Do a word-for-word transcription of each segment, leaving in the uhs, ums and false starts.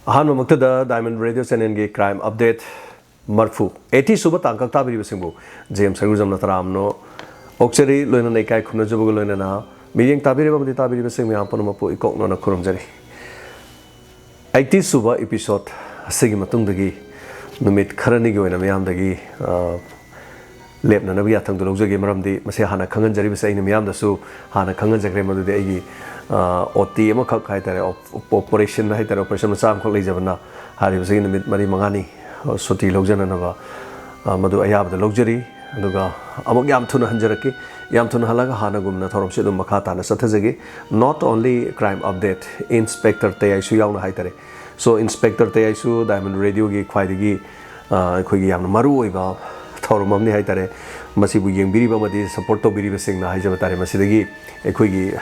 ꯑꯍꯥꯟꯕꯃꯛꯇꯗ Diamond Radio Channelꯒꯤ Crime Update ꯃꯔꯐꯨ, eighty ꯁꯨꯕ ꯇꯥꯡꯀꯛ ꯇꯥꯕꯤꯔꯤꯕꯁꯤꯡꯕꯨ ꯖꯦꯝꯁ ꯁꯔꯒꯨꯖꯝꯅ ꯇꯔꯥꯝꯅ ꯑꯣꯛꯆꯔꯤ, ꯂꯣꯏꯅꯅ ꯏꯀꯥꯏ ꯈꯨꯝꯅꯖꯕꯒ ꯂꯣꯏꯅꯅ ꯃꯤꯠꯌꯦꯡ ꯇꯥꯕꯤꯔꯤꯕ ꯑꯃꯗꯤ ꯇꯥꯕꯤꯔꯤꯕꯁꯤꯡ ꯃꯌꯥꯝ ꯄꯨꯝꯅꯃꯛꯄꯨ ꯏꯀꯣꯛꯅꯅ ꯈꯨꯔꯨꯝꯖꯔꯤ꯫ Eighty ꯁꯨꯕ episode ꯑꯁꯤꯒꯤ ꯃꯇꯨꯡꯗꯒꯤ ꯅꯨꯃꯤꯠ ꯈꯔꯅꯤꯒꯤ ꯑꯣꯏꯅ ꯃꯤꯌꯥꯝꯗꯒꯤ, ꯑ, ꯂꯦꯞꯅꯅꯕ ꯌꯥꯊꯪꯗꯨ ꯂꯧꯖꯒꯦ꯫ ꯃꯔꯝꯗꯤ ꯃꯁꯤ ꯍꯥꯟꯅ ꯈꯪꯍꯟꯖꯔꯤꯕꯁꯦ ꯑꯩꯅ ꯃꯤꯌꯥꯝꯗꯁꯨ ꯍꯥꯟꯅ ꯈꯪꯍꯟꯖꯈ꯭ꯔꯦ꯫ ꯃꯗꯨꯗꯤ ꯑꯩꯒꯤ, ꯑ, OT ꯑꯃꯈꯛ ꯍꯥꯏꯇꯥꯔꯦ, op-, operation ꯍꯥꯏꯇꯥꯔꯦ, operation ꯃꯆꯥ ꯑꯃꯈꯛ ꯂꯩꯖꯕꯅ ꯍꯥꯏꯔꯤꯕꯁꯤꯒꯤ ꯅꯨꯃꯤꯠ ꯃꯔꯤ ꯃꯉꯥꯅꯤ, ꯑ, ꯁꯨꯇꯤ ꯂꯧꯖꯅꯅꯕ, ꯑ, ꯃꯗꯨ ꯑꯌꯥꯕꯗ ꯂꯧꯖꯔꯤ꯫ ꯑꯗꯨꯒ ꯑꯃꯨꯛ ꯌꯥꯝ ꯊꯨꯅ ꯍꯟꯖꯔꯛꯀꯦ꯫ ꯌꯥꯝ ꯊꯨꯅ ꯍꯜꯂꯒ ꯍꯥꯟꯅꯒꯨꯝꯅ ꯊꯧꯔꯝꯁꯤ ꯑꯗꯨꯝ ꯃꯈꯥ ꯇꯥꯅ ꯆꯠꯊꯖꯒꯦ꯫ Not only Crime Update, Inspector ꯇꯌꯥꯏꯁꯨ ꯌꯥꯎꯅ ꯍꯥꯏꯇꯥꯔꯦ꯫ So, Inspector ꯇꯌꯥꯏꯁꯨ Diamond Radioꯒꯤ ꯈ꯭ꯋꯥꯏꯗꯒꯤ, ꯑ, ꯑꯩꯈꯣꯏꯒꯤ ꯌꯥꯝꯅ ꯃꯔꯨ ꯑꯣꯏꯕ ꯊꯧꯔꯝ ꯑꯃꯅꯤ ꯍꯥꯏꯇꯥꯔꯦ꯫ ꯃꯁꯤꯕꯨ ꯌꯦꯡꯕꯤꯔꯤꯕ ꯑꯃꯗꯤ support ꯇꯧꯕꯤꯔꯤꯕꯁꯤꯡꯅ ꯍꯥꯏꯖꯕ ꯇꯥꯔꯦ, ꯃꯁꯤꯗꯒꯤ ꯑꯩꯈꯣꯏꯒꯤ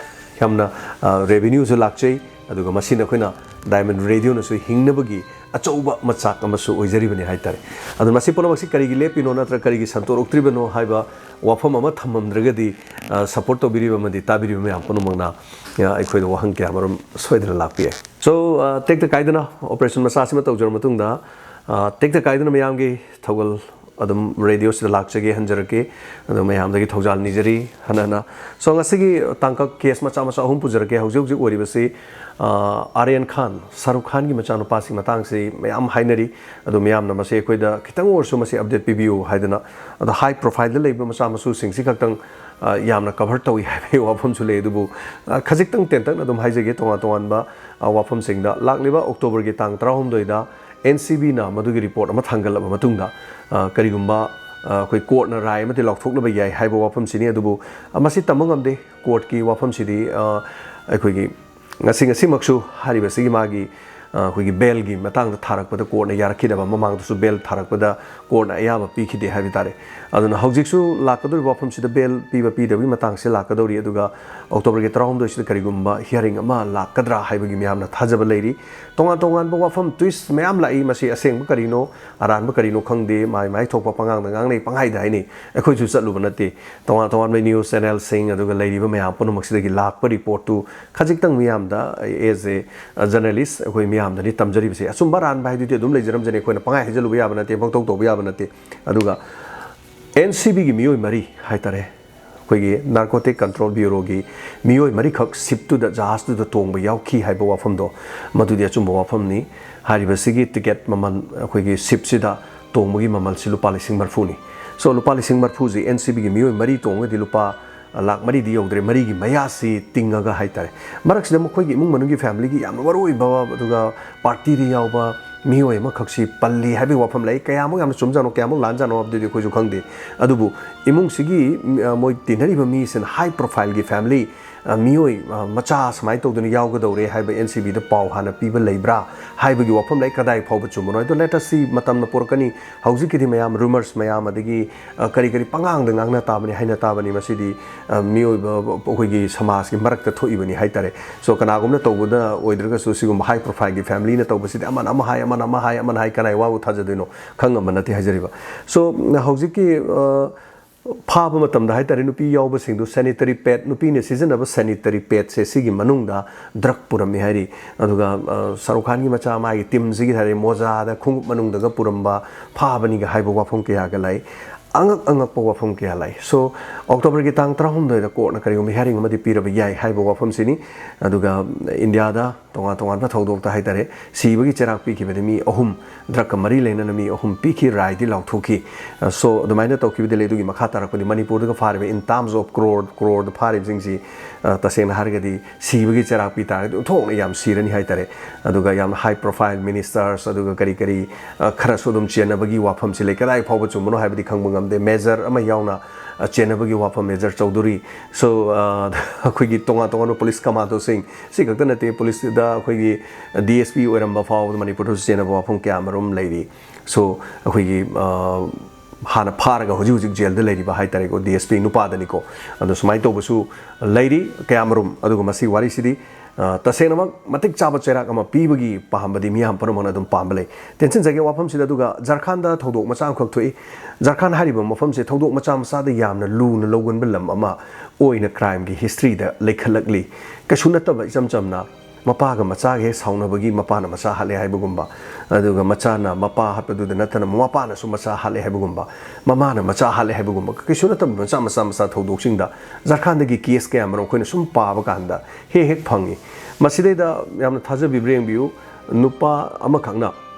ꯌꯥꯝꯅ, ꯑ, revenueꯁꯨ ꯂꯥꯛꯆꯩ, ꯑꯗꯨꯒ ꯃꯁꯤꯅ ꯑꯩꯈꯣꯏꯅ Diamond Radioꯅꯁꯨ ꯍꯤꯡꯅꯕꯒꯤ ꯑꯆꯧꯕ ꯃꯆꯥꯛ ꯑꯃꯁꯨ ꯑꯣꯏꯖꯔꯤꯕꯅꯤ ꯍꯥꯏꯇꯥꯔꯦ꯫ ꯑꯗꯨ ꯃꯁꯤ ꯄꯨꯝꯅꯃꯛꯁꯤ ꯀꯔꯤꯒꯤ ꯂꯦꯞꯄꯤꯅꯣ ꯅꯠꯇ꯭ꯔꯒ ꯀꯔꯤꯒꯤ ꯁꯟꯇꯣꯔꯛꯇ꯭ꯔꯤꯕꯅꯣ ꯍꯥꯏꯕ ꯋꯥꯐꯝ ꯑꯃ ꯊꯝꯃꯝꯗ꯭ꯔꯒꯗꯤ, ꯑ, support ꯇꯧꯕꯤꯔꯤꯕ ꯑꯃꯗꯤ ꯇꯥꯕꯤꯔꯤꯕ ꯃꯌꯥꯝ ꯄꯨꯝꯅꯃꯛꯅ, ꯑ, ꯑꯩꯈꯣꯏꯗ ꯋꯥꯍꯪ ꯀꯌꯥ ꯃꯔꯨꯝ ꯁꯣꯏꯗꯅ ꯂꯥꯛꯄ ꯌꯥꯏ꯫ So, ꯑ, ꯇꯦꯛꯇ ꯀꯥꯏꯗꯅ operation ꯃꯆꯥ ꯑꯁꯤꯃ ꯇꯧꯖꯔ ꯃꯇꯨꯡꯗ, ꯑ, ꯇꯦꯛꯇ ꯀꯥꯏꯗꯅ ꯃꯌꯥꯝꯒꯤ ꯊꯧꯒꯜ ꯑꯗꯨꯝ radioꯁꯤꯗ ꯂꯥꯛꯆꯒꯦ, ꯍꯟꯖꯔꯛꯀꯦ꯫ ꯑꯗꯣ ꯃꯌꯥꯝꯗꯒꯤ ꯊꯧꯖꯥꯜ ꯅꯤꯖꯔꯤ ꯍꯟꯅ ꯍꯟꯅ꯫ So, ꯉꯁꯤꯒꯤ ꯇꯥꯡꯀꯛ case ꯃꯆꯥ ꯃꯆꯥ ꯑꯍꯨꯝ ꯄꯨꯖꯔꯛꯀꯦ꯫ ꯍꯧꯖꯤꯛ ꯍꯧꯖꯤꯛ ꯑꯣꯏꯔꯤꯕꯁꯤ, ꯑ, ꯑꯥꯔꯌꯟ ꯈꯥꯟ, ꯁꯥꯔꯨꯈ ꯈꯥꯟꯒꯤ ꯃꯆꯥꯅꯨꯄꯥꯁꯤ ꯃꯇꯥꯡꯁꯤ ꯃꯌꯥꯝ ꯍꯥꯏꯅꯔꯤ꯫ ꯑꯗꯣ ꯃꯌꯥꯝꯅ ꯃꯁꯤ ꯑꯩꯈꯣꯏꯗ ꯈꯤꯇꯪ ꯑꯣꯏꯔꯁꯨ ꯃꯁꯤ update ꯄꯤꯕꯤꯌꯨ ꯍꯥꯏꯗꯅ꯫ ꯑꯗꯣ high profileꯗ ꯂꯩꯕ ꯃꯆꯥ ꯃꯁꯨꯁꯤꯡꯁꯤ ꯈꯛꯇꯪ, ꯑ, ꯌꯥꯝꯅ cover ꯇꯧꯏ ꯍꯥꯏꯕꯒꯤ ꯋꯥꯐꯝꯁꯨ ꯂꯩ꯫ ꯑꯗꯨꯕꯨ, ꯑ, ꯈꯖꯤꯛꯇꯪ ꯇꯦꯟꯇꯛꯅ ꯑꯗꯨꯝ ꯍꯥꯏꯖꯒꯦ꯫ ꯇꯣꯉꯥꯟ ꯇꯣꯉꯥꯟꯕ, ꯑ, ꯋꯥꯐꯝꯁꯤꯡꯗ ꯂꯥꯛꯂꯤꯕ Octoberꯒꯤ ꯇꯥꯡ ꯇꯔꯥꯍꯨꯝꯗꯣꯏꯗ NCBꯅ ꯃꯗꯨꯒꯤ report ꯑꯃ ꯊꯥꯡꯒꯠꯂꯕ ꯃꯇꯨꯡꯗ, ꯑ, ꯀꯔꯤꯒꯨꯝꯕ, ꯑ, ꯑꯩꯈꯣꯏ courtꯅ ꯔꯥꯏ ꯑꯃꯗꯤ ꯂꯥꯎꯊꯣꯛꯂꯕ ꯌꯥꯏ ꯍꯥꯏꯕ ꯋꯥꯐꯝꯁꯤꯅꯤ꯫ ꯑꯗꯨꯕꯨ, ꯑ, ꯃꯁꯤ ꯇꯝꯕ ꯉꯝꯗꯦ꯫ Courtꯀꯤ ꯋꯥꯐꯝꯁꯤꯗꯤ, ꯑ, ꯑꯩꯈꯣꯏꯒꯤ ꯉꯁꯤ, ꯉꯁꯤꯃꯛꯁꯨ ꯍꯥꯏꯔꯤꯕꯁꯤꯒꯤ ꯃꯥꯒꯤ, ꯑ, ꯑꯩꯈꯣꯏꯒꯤ bailꯒꯤ ꯃꯇꯥꯡꯗ ꯊꯥꯔꯛꯄꯗ courtꯅ ꯌꯥꯔꯛꯈꯤꯗꯕ, ꯃꯃꯥꯡꯗꯁꯨ bail ꯊꯥꯔꯛꯄꯗ courtꯅ ꯑꯌꯥꯕ ꯄꯤꯈꯤꯗꯦ ꯍꯥꯏꯕ ꯇꯥꯔꯦ꯫ ꯑꯗꯨꯅ ꯍꯧꯖꯤꯛꯁꯨ ꯂꯥꯛꯀꯗꯧꯔꯤꯕ ꯋꯥꯐꯝꯁꯤꯗ bail ꯄꯤꯕ ꯄꯤꯗꯕꯒꯤ ꯃꯇꯥꯡꯁꯤ ꯂꯥꯛꯀꯗꯧꯔꯤ꯫ ꯑꯗꯨꯒ Octoberꯒꯤ ꯇꯔꯥꯍꯨꯝꯗꯣꯏꯁꯤꯗ ꯀꯔꯤꯒꯨꯝꯕ hearing ꯑꯃ ꯂꯥꯛꯀꯗ꯭ꯔꯥ ꯍꯥꯏꯕꯒꯤ ꯃꯌꯥꯝꯅ ꯊꯥꯖꯕ ꯂꯩꯔꯤ꯫ ꯇꯣꯉꯥꯟ ꯇꯣꯉꯥꯟꯕ ꯋꯥꯐꯝ twist ꯃꯌꯥꯝ ꯂꯥꯛꯏ꯫ ꯃꯁꯤ ꯑꯁꯦꯡꯕ ꯀꯔꯤꯅꯣ, ꯑꯔꯥꯟꯕ ꯀꯔꯤꯅꯣ ꯈꯪꯗꯦ꯫ ꯃꯥꯏ ꯃꯥꯏ ꯊꯣꯛꯄ ꯄꯉꯥꯡꯗ ꯉꯥꯡꯅꯩ, ꯄꯪꯍꯥꯏꯗ ꯍꯥꯏꯅꯩ꯫ ꯑꯩꯈꯣꯏꯁꯨ ꯆꯠꯂꯨꯕ ꯅꯠꯇꯦ꯫ ꯇꯣꯉꯥꯟ ꯇꯣꯉꯥꯟꯕ news channelꯁꯤꯡ ꯑꯗꯨꯒ ꯂꯩꯔꯤꯕ ꯃꯌꯥꯝ ꯄꯨꯝꯅꯃꯛꯁꯤꯗꯒꯤ ꯂꯥꯛꯄ reportꯇꯨ ꯈꯖꯤꯛꯇꯪ ꯃꯤꯌꯥꯝꯗ, as a journalist, ꯑꯩꯈꯣꯏ ꯃꯤꯌꯥꯝ ꯃꯌꯥꯝꯗꯅꯤ ꯇꯝꯖꯔꯤꯕꯁꯦ꯫ ꯑꯆꯨꯝꯕ ꯑꯔꯥꯟꯕ ꯍꯥꯏꯗꯨꯗꯤ ꯑꯗꯨꯝ ꯂꯩꯖꯔꯝꯖꯅꯤ, ꯑꯩꯈꯣꯏꯅ ꯄꯪꯍꯥꯏ ꯍꯥꯏꯖꯜꯂꯨꯕ ꯌꯥꯕ ꯅꯠꯇꯦ, ꯄꯪꯇꯧ ꯇꯧꯕ ꯌꯥꯕ ꯅꯠꯇꯦ꯫ ꯑꯗꯨꯒ ꯑꯦꯟ ꯁꯤ ꯕꯤꯒꯤ ꯃꯤꯑꯣꯏ ꯃꯔꯤ ꯍꯥꯏꯇꯥꯔꯦ, ꯑꯩꯈꯣꯏꯒꯤ ꯅꯥꯔꯀꯣꯇꯤꯛ ꯀꯟꯇ꯭ꯔꯣꯜ ꯕ꯭ꯌꯨꯔꯣꯒꯤ ꯃꯤꯑꯣꯏ ꯃꯔꯤꯈꯛ ꯁꯤꯞꯇꯨꯗ, ꯖꯍꯥꯖꯇꯨꯗ ꯇꯣꯡꯕ ꯌꯥꯎꯈꯤ ꯍꯥꯏꯕ ꯋꯥꯐꯝꯗꯣ, ꯃꯗꯨꯗꯤ ꯑꯆꯨꯝꯕ ꯋꯥꯐꯝꯅꯤ꯫ ꯍꯥꯏꯔꯤꯕꯁꯤꯒꯤ ꯇꯤꯀꯦꯠ ꯃꯃꯜ, ꯑꯩꯈꯣꯏꯒꯤ ꯁꯤꯞꯁꯤꯗ ꯇꯣꯡꯕꯒꯤ ꯃꯃꯜꯁꯤ ꯂꯨꯄꯥ ꯂꯤꯁꯤꯡ ꯃꯔꯤꯐꯨꯅꯤ꯫ So, ꯂꯨꯄꯥ ꯂꯤꯁꯤꯡ ꯃꯔꯤꯐꯨꯁꯤ ꯑꯦꯟ ꯁꯤ ꯕꯤꯒꯤ ꯃꯤꯑꯣꯏ ꯃꯔꯤ ꯇꯣꯡꯉꯒꯗꯤ ꯂꯨꯄꯥ ꯂꯥꯛ ꯃꯔꯤꯗꯤ ꯌꯧꯗ꯭ꯔꯦ, ꯃꯔꯤꯒꯤ ꯃꯌꯥꯁꯤ ꯇꯤꯡꯉꯒ ꯍꯥꯏꯇꯥꯔꯦ꯫ ꯃꯔꯛꯁꯤꯗ ꯃꯈꯣꯏꯒꯤ ꯏꯃꯨꯡ ꯃꯅꯨꯡꯒꯤ ꯐꯦꯃꯤꯂꯤꯒꯤ ꯌꯥꯝꯅ ꯃꯔꯨ ꯑꯣꯏꯕ, ꯑꯗꯨꯒ ꯄꯥꯔꯇꯤꯗ ꯌꯥꯎꯕ ꯃꯤꯑꯣꯏ ꯑꯃꯈꯛꯁꯤ ꯄꯜꯂꯤ ꯍꯥꯏꯕꯒꯤ ꯋꯥꯐꯝ ꯂꯩ꯫ ꯀꯌꯥꯃꯨꯛ ꯌꯥꯝꯅ ꯆꯨꯝꯖꯥꯠꯅꯣ, ꯀꯌꯥꯃꯨꯛ ꯂꯥꯟꯖꯥꯠꯅꯣ ꯍꯥꯏꯕꯗꯨꯗꯤ ꯑꯩꯈꯣꯏꯁꯨ ꯈꯪꯗꯦ꯫ ꯑꯗꯨꯕꯨ ꯏꯃꯨꯡꯁꯤꯒꯤ, ꯑ, ꯃꯣꯏ ꯇꯤꯟꯅꯔꯤꯕ ꯃꯤꯁꯤꯅ ꯍꯥꯏ ꯄ꯭ꯔꯣꯐꯥꯏꯜꯒꯤ ꯐꯦꯃꯤꯂꯤ, ꯑ, ꯃꯤꯑꯣꯏ, ꯑ, ꯃꯆꯥ ꯁꯨꯃꯥꯏꯅ ꯇꯧꯗꯅ ꯌꯥꯎꯒꯗꯧꯔꯦ ꯍꯥꯏꯕ ꯑꯦꯟ ꯁꯤ ꯕꯤꯗ ꯄꯥꯎ ꯍꯥꯟꯅ ꯄꯤꯕ ꯂꯩꯕ꯭ꯔꯥ ꯍꯥꯏꯕꯒꯤ ꯋꯥꯐꯝ ꯂꯩ꯫ ꯀꯗꯥꯏ ꯐꯥꯎꯕ ꯆꯨꯝꯕꯅꯣ ꯍꯥꯏꯗꯣ let us see, ꯃꯇꯝꯅ ꯄꯨꯔꯛꯀꯅꯤ꯫ ꯍꯧꯖꯤꯛꯀꯤꯗꯤ ꯃꯌꯥꯝ ꯔꯨꯃꯔꯁ ꯃꯌꯥꯝ, ꯑꯗꯒꯤ, ꯑ, ꯀꯔꯤ ꯀꯔꯤ ꯄꯉꯥꯡꯗ ꯉꯥꯡꯅ ꯇꯥꯕꯅꯤ, ꯍꯥꯏꯅ ꯇꯥꯕꯅꯤ꯫ ꯃꯁꯤꯗꯤ, ꯑ, ꯃꯤꯑꯣꯏꯕ ꯑꯩꯈꯣꯏꯒꯤ ꯁꯃꯥꯖꯀꯤ ꯃꯔꯛꯇ ꯊꯣꯛꯏꯕꯅꯤ ꯍꯥꯏꯇꯥꯔꯦ꯫ So, ꯀꯅꯥꯒꯨꯝꯅ ꯇꯧꯕꯗ ꯑꯣꯏꯗ꯭ꯔꯒꯁꯨ ꯁꯤꯒꯨꯝꯕ ꯍꯥꯏ ꯄ꯭ꯔꯣꯐꯥꯏꯜꯒꯤ ꯐꯦꯃꯤꯂꯤꯅ ꯇꯧꯕꯁꯤꯗꯤ ꯑꯃꯅ ꯑꯃ ꯍꯥꯏ, ꯑꯃꯅ ꯑꯃ ꯍꯥꯏ, ꯑꯃꯅ ꯍꯥꯏ, ꯀꯅꯥꯏ ꯋꯥꯕꯨ ꯊꯥꯖꯗꯣꯏꯅꯣ? ꯈꯪꯉꯝꯕ ꯅꯠꯇꯦ ꯍꯥꯏꯖꯔꯤꯕ꯫ So, ꯍꯧꯖꯤꯛꯀꯤ, ꯑ, ꯐꯥꯕ ꯃꯇꯝꯗ ꯍꯥꯏꯇꯥꯔꯦ, ꯅꯨꯄꯤ ꯌꯥꯎꯕꯁꯤꯡꯗꯨ ꯁꯦꯅꯤꯇꯔꯤ ꯄꯦꯗ, ꯅꯨꯄꯤꯅ ꯁꯤꯖꯤꯟꯅꯕ ꯁꯦꯅꯤꯇꯔꯤ ꯄꯦꯗꯁꯦ, ꯁꯤꯒꯤ ꯃꯅꯨꯡꯗ ꯗ꯭ꯔꯒ ꯄꯨꯔꯝꯃꯤ ꯍꯥꯏꯔꯤ꯫ ꯑꯗꯨꯒ, ꯑ, ꯁꯥꯔꯨꯈ ꯈꯥꯟꯒꯤ ꯃꯆꯥ, ꯃꯥꯒꯤ ꯇꯤꯝꯁꯤꯒꯤ ꯍꯥꯏꯔꯦ, ꯃꯣꯖꯥꯗ, ꯈꯣꯡꯎꯞ ꯃꯅꯨꯡꯗꯒ ꯄꯨꯔꯝꯕ, ꯐꯥꯕꯅꯤꯒ ꯍꯥꯏꯕ ꯋꯥꯐꯝ ꯀꯌꯥꯒ ꯂꯩ꯫ ꯑꯉꯛ ꯑꯉꯛꯄ ꯋꯥꯐꯝ ꯀꯌꯥ ꯂꯩ꯫ So, ꯑꯣꯛꯇꯣꯕꯔꯒꯤ ꯇꯥꯡ ꯇꯔꯥꯍꯨꯝꯗꯣꯏꯗ ꯀꯣꯔꯠꯅ ꯀꯔꯤꯒꯨꯝꯕ ꯍꯤꯌꯥꯔꯤꯡ ꯑꯃꯗꯤ ꯄꯤꯔꯕ ꯌꯥꯏ ꯍꯥꯏꯕ ꯋꯥꯐꯝꯁꯤꯅꯤ꯫ ꯑꯗꯨꯒ ꯏꯟꯗꯤꯌꯥꯗ ꯇꯣꯉꯥꯟ ꯇꯣꯉꯥꯟꯕ ꯊꯧꯗꯣꯛꯇ ꯍꯥꯏꯇꯥꯔꯦ, ꯁꯤꯕꯒꯤ ꯆꯩꯔꯥꯛ ꯄꯤꯈꯤꯕꯗ ꯃꯤ ꯑꯍꯨꯝ, ꯗ꯭ꯔꯒꯀ ꯃꯔꯤ ꯂꯩꯅꯅ ꯃꯤ ꯑꯍꯨꯝ ꯄꯤꯈꯤ, ꯔꯥꯏꯗꯤ ꯂꯥꯎꯊꯣꯛꯈꯤ꯫ ꯑ, so, ꯑꯗꯨꯃꯥꯏꯅ ꯇꯧꯈꯤꯕꯗꯤ ꯂꯩ꯫ ꯑꯗꯨꯒꯤ ꯃꯈꯥ ꯇꯥꯔꯛꯄꯗꯤ ꯃꯅꯤꯄꯨꯔꯗꯒ ꯐꯥꯔꯤꯕ in terms of crore, crore ꯐꯥꯔꯤꯕꯁꯤꯡꯁꯤ, ꯑ, ꯇꯁꯦꯡꯅ ꯍꯥꯏꯔꯒꯗꯤ ꯁꯤꯕꯒꯤ ꯆꯩꯔꯥꯛ ꯄꯤ ꯇꯥꯔꯒꯗꯤ ꯑꯣꯟꯊꯣꯛꯅ ꯌꯥꯝ ꯁꯤꯔꯅꯤ ꯍꯥꯏꯇꯥꯔꯦ꯫ ꯑꯗꯨꯒ ꯌꯥꯝꯅ high profile ministers, ꯑꯗꯨꯒ ꯀꯔꯤ ꯀꯔꯤ, ꯑ, ꯈꯔꯁꯨ ꯑꯗꯨꯝ ꯆꯦꯟꯅꯕꯒꯤ ꯋꯥꯐꯝꯁꯤ ꯂꯩ꯫ ꯀꯗꯥꯏ ꯐꯥꯎꯕ ꯆꯨꯝꯕꯅꯣ ꯍꯥꯏꯕꯗꯤ ꯈꯪꯕ ꯉꯝꯗꯦ꯫ ꯃꯦꯖꯔ ꯑꯃ ꯌꯥꯎꯅ, ꯑ, ꯆꯦꯟꯅꯕꯒꯤ ꯋꯥꯐꯝ, ꯃꯦꯖꯔ ꯆꯧꯙꯨꯔꯤ꯫ So, ꯑ, ꯑꯩꯈꯣꯏꯒꯤ ꯇꯣꯉꯥꯟ ꯇꯣꯉꯥꯟꯕ ꯄꯨꯂꯤꯁ ꯀꯃꯥꯟꯗꯣꯁꯤꯡ, ꯁꯤ ꯈꯛꯇ ꯅꯠꯇꯦ, ꯄꯨꯂꯤꯁꯇ ꯑꯩꯈꯣꯏꯒꯤ ꯗꯤ ꯑꯦꯁ ꯄꯤ ꯑꯣꯏꯔꯝꯕ ꯐꯥꯎꯕꯗ ꯃꯅꯤꯄꯨꯔꯗꯁꯨ ꯆꯦꯟꯅꯕ ꯋꯥꯐꯝ ꯀꯌꯥ ꯑꯃꯔꯣꯝ ꯂꯩꯔꯤ꯫ So, ꯑꯩꯈꯣꯏꯒꯤ, ꯑ, ꯍꯥꯟꯅ ꯐꯥꯔꯒ ꯍꯧꯖꯤꯛ ꯍꯧꯖꯤꯛ ꯖꯦꯜꯗ ꯂꯩꯔꯤꯕ ꯍꯥꯏꯇꯥꯔꯦꯀꯣ, ꯗꯤ ꯑꯦꯁ ꯄꯤ ꯅꯨꯄꯥꯗꯅꯤꯀꯣ꯫ ꯑꯗꯣ ꯁꯨꯃꯥꯏꯅ ꯇꯧꯕꯁꯨ ꯂꯩꯔꯤ ꯀꯌꯥꯃꯔꯨꯝ꯫ ꯑꯗꯨꯒ ꯃꯁꯤ ꯋꯥꯔꯤꯁꯤꯗꯤ, ꯑ, ꯇꯁꯦꯡꯅꯃꯛ ꯃꯇꯤꯛ ꯆꯥꯕ ꯆꯩꯔꯥꯛ ꯑꯃ ꯄꯤꯕꯒꯤ ꯄꯥꯝꯕꯗꯤ ꯃꯤꯌꯥꯝ ꯄꯨꯝꯅꯃꯛꯅ ꯑꯗꯨꯝ ꯄꯥꯝꯕ ꯂꯩ꯫ ꯇꯦꯟꯁꯤꯟꯖꯒꯦ ꯋꯥꯐꯝꯁꯤꯗ꯫ ꯑꯗꯨꯒ ꯖꯔꯈꯥꯟꯗ ꯊꯧꯗꯣꯛ ꯃꯆꯥ ꯑꯃꯈꯛ ꯊꯣꯛꯏ꯫ ꯖꯔꯈꯥꯟ ꯍꯥꯏꯔꯤꯕ ꯃꯐꯝꯁꯦ ꯊꯧꯗꯣꯛ ꯃꯆꯥ ꯃꯆꯥꯗ ꯌꯥꯝꯅ ꯂꯨꯅ ꯂꯧꯒꯟꯕ ꯂꯝ ꯑꯃ ꯑꯣꯏꯅ ꯀ꯭ꯔꯥꯏꯝꯒꯤ ꯍꯤꯁꯇ꯭ꯔꯤꯗ ꯂꯩꯈꯠꯂꯛꯂꯤ꯫ ꯀꯩꯁꯨ ꯅꯠꯇꯕ, ꯏꯆꯝ ꯆꯝꯅ ꯃꯄꯥꯒ ꯃꯆꯥꯒ ꯍꯦꯛ ꯁꯥꯎꯅꯕꯒꯤ ꯃꯄꯥꯅ ꯃꯆꯥ ꯍꯥꯠꯂꯦ ꯍꯥꯏꯕꯒꯨꯝꯕ, ꯑꯗꯨꯒ ꯃꯆꯥꯅ ꯃꯄꯥ ꯍꯥꯠꯄꯗꯨꯗ ꯅꯠꯇꯅ ꯃꯄꯥꯅꯁꯨ ꯃꯆꯥ ꯍꯥꯠꯂꯦ ꯍꯥꯏꯕꯒꯨꯝꯕ, ꯃꯃꯥꯅ ꯃꯆꯥ ꯍꯥꯠꯂꯦ ꯍꯥꯏꯕꯒꯨꯝꯕ, ꯀꯩꯁꯨ ꯅꯠꯇꯕ ꯃꯆꯥ ꯃꯆꯥ ꯃꯆꯥ ꯊꯧꯗꯣꯛꯁꯤꯡꯗ ꯖꯥꯔꯈꯥꯟꯗꯒꯤ ꯀꯦꯁ ꯀꯌꯥ ꯃꯔꯨꯝ ꯑꯩꯈꯣꯏꯅ ꯁꯨꯝ ꯄꯥꯕ ꯀꯥꯟꯗ ꯍꯦꯛ ꯍꯦꯛ ꯐꯪꯉꯤ꯫ ꯃꯁꯤꯗꯩꯗ ꯌꯥꯝꯅ ꯊꯥꯖꯕꯤꯕ꯭ꯔꯥ ꯌꯦꯡꯕꯤꯌꯨ, ꯅꯨꯄꯥ ꯑꯃꯈꯛꯅ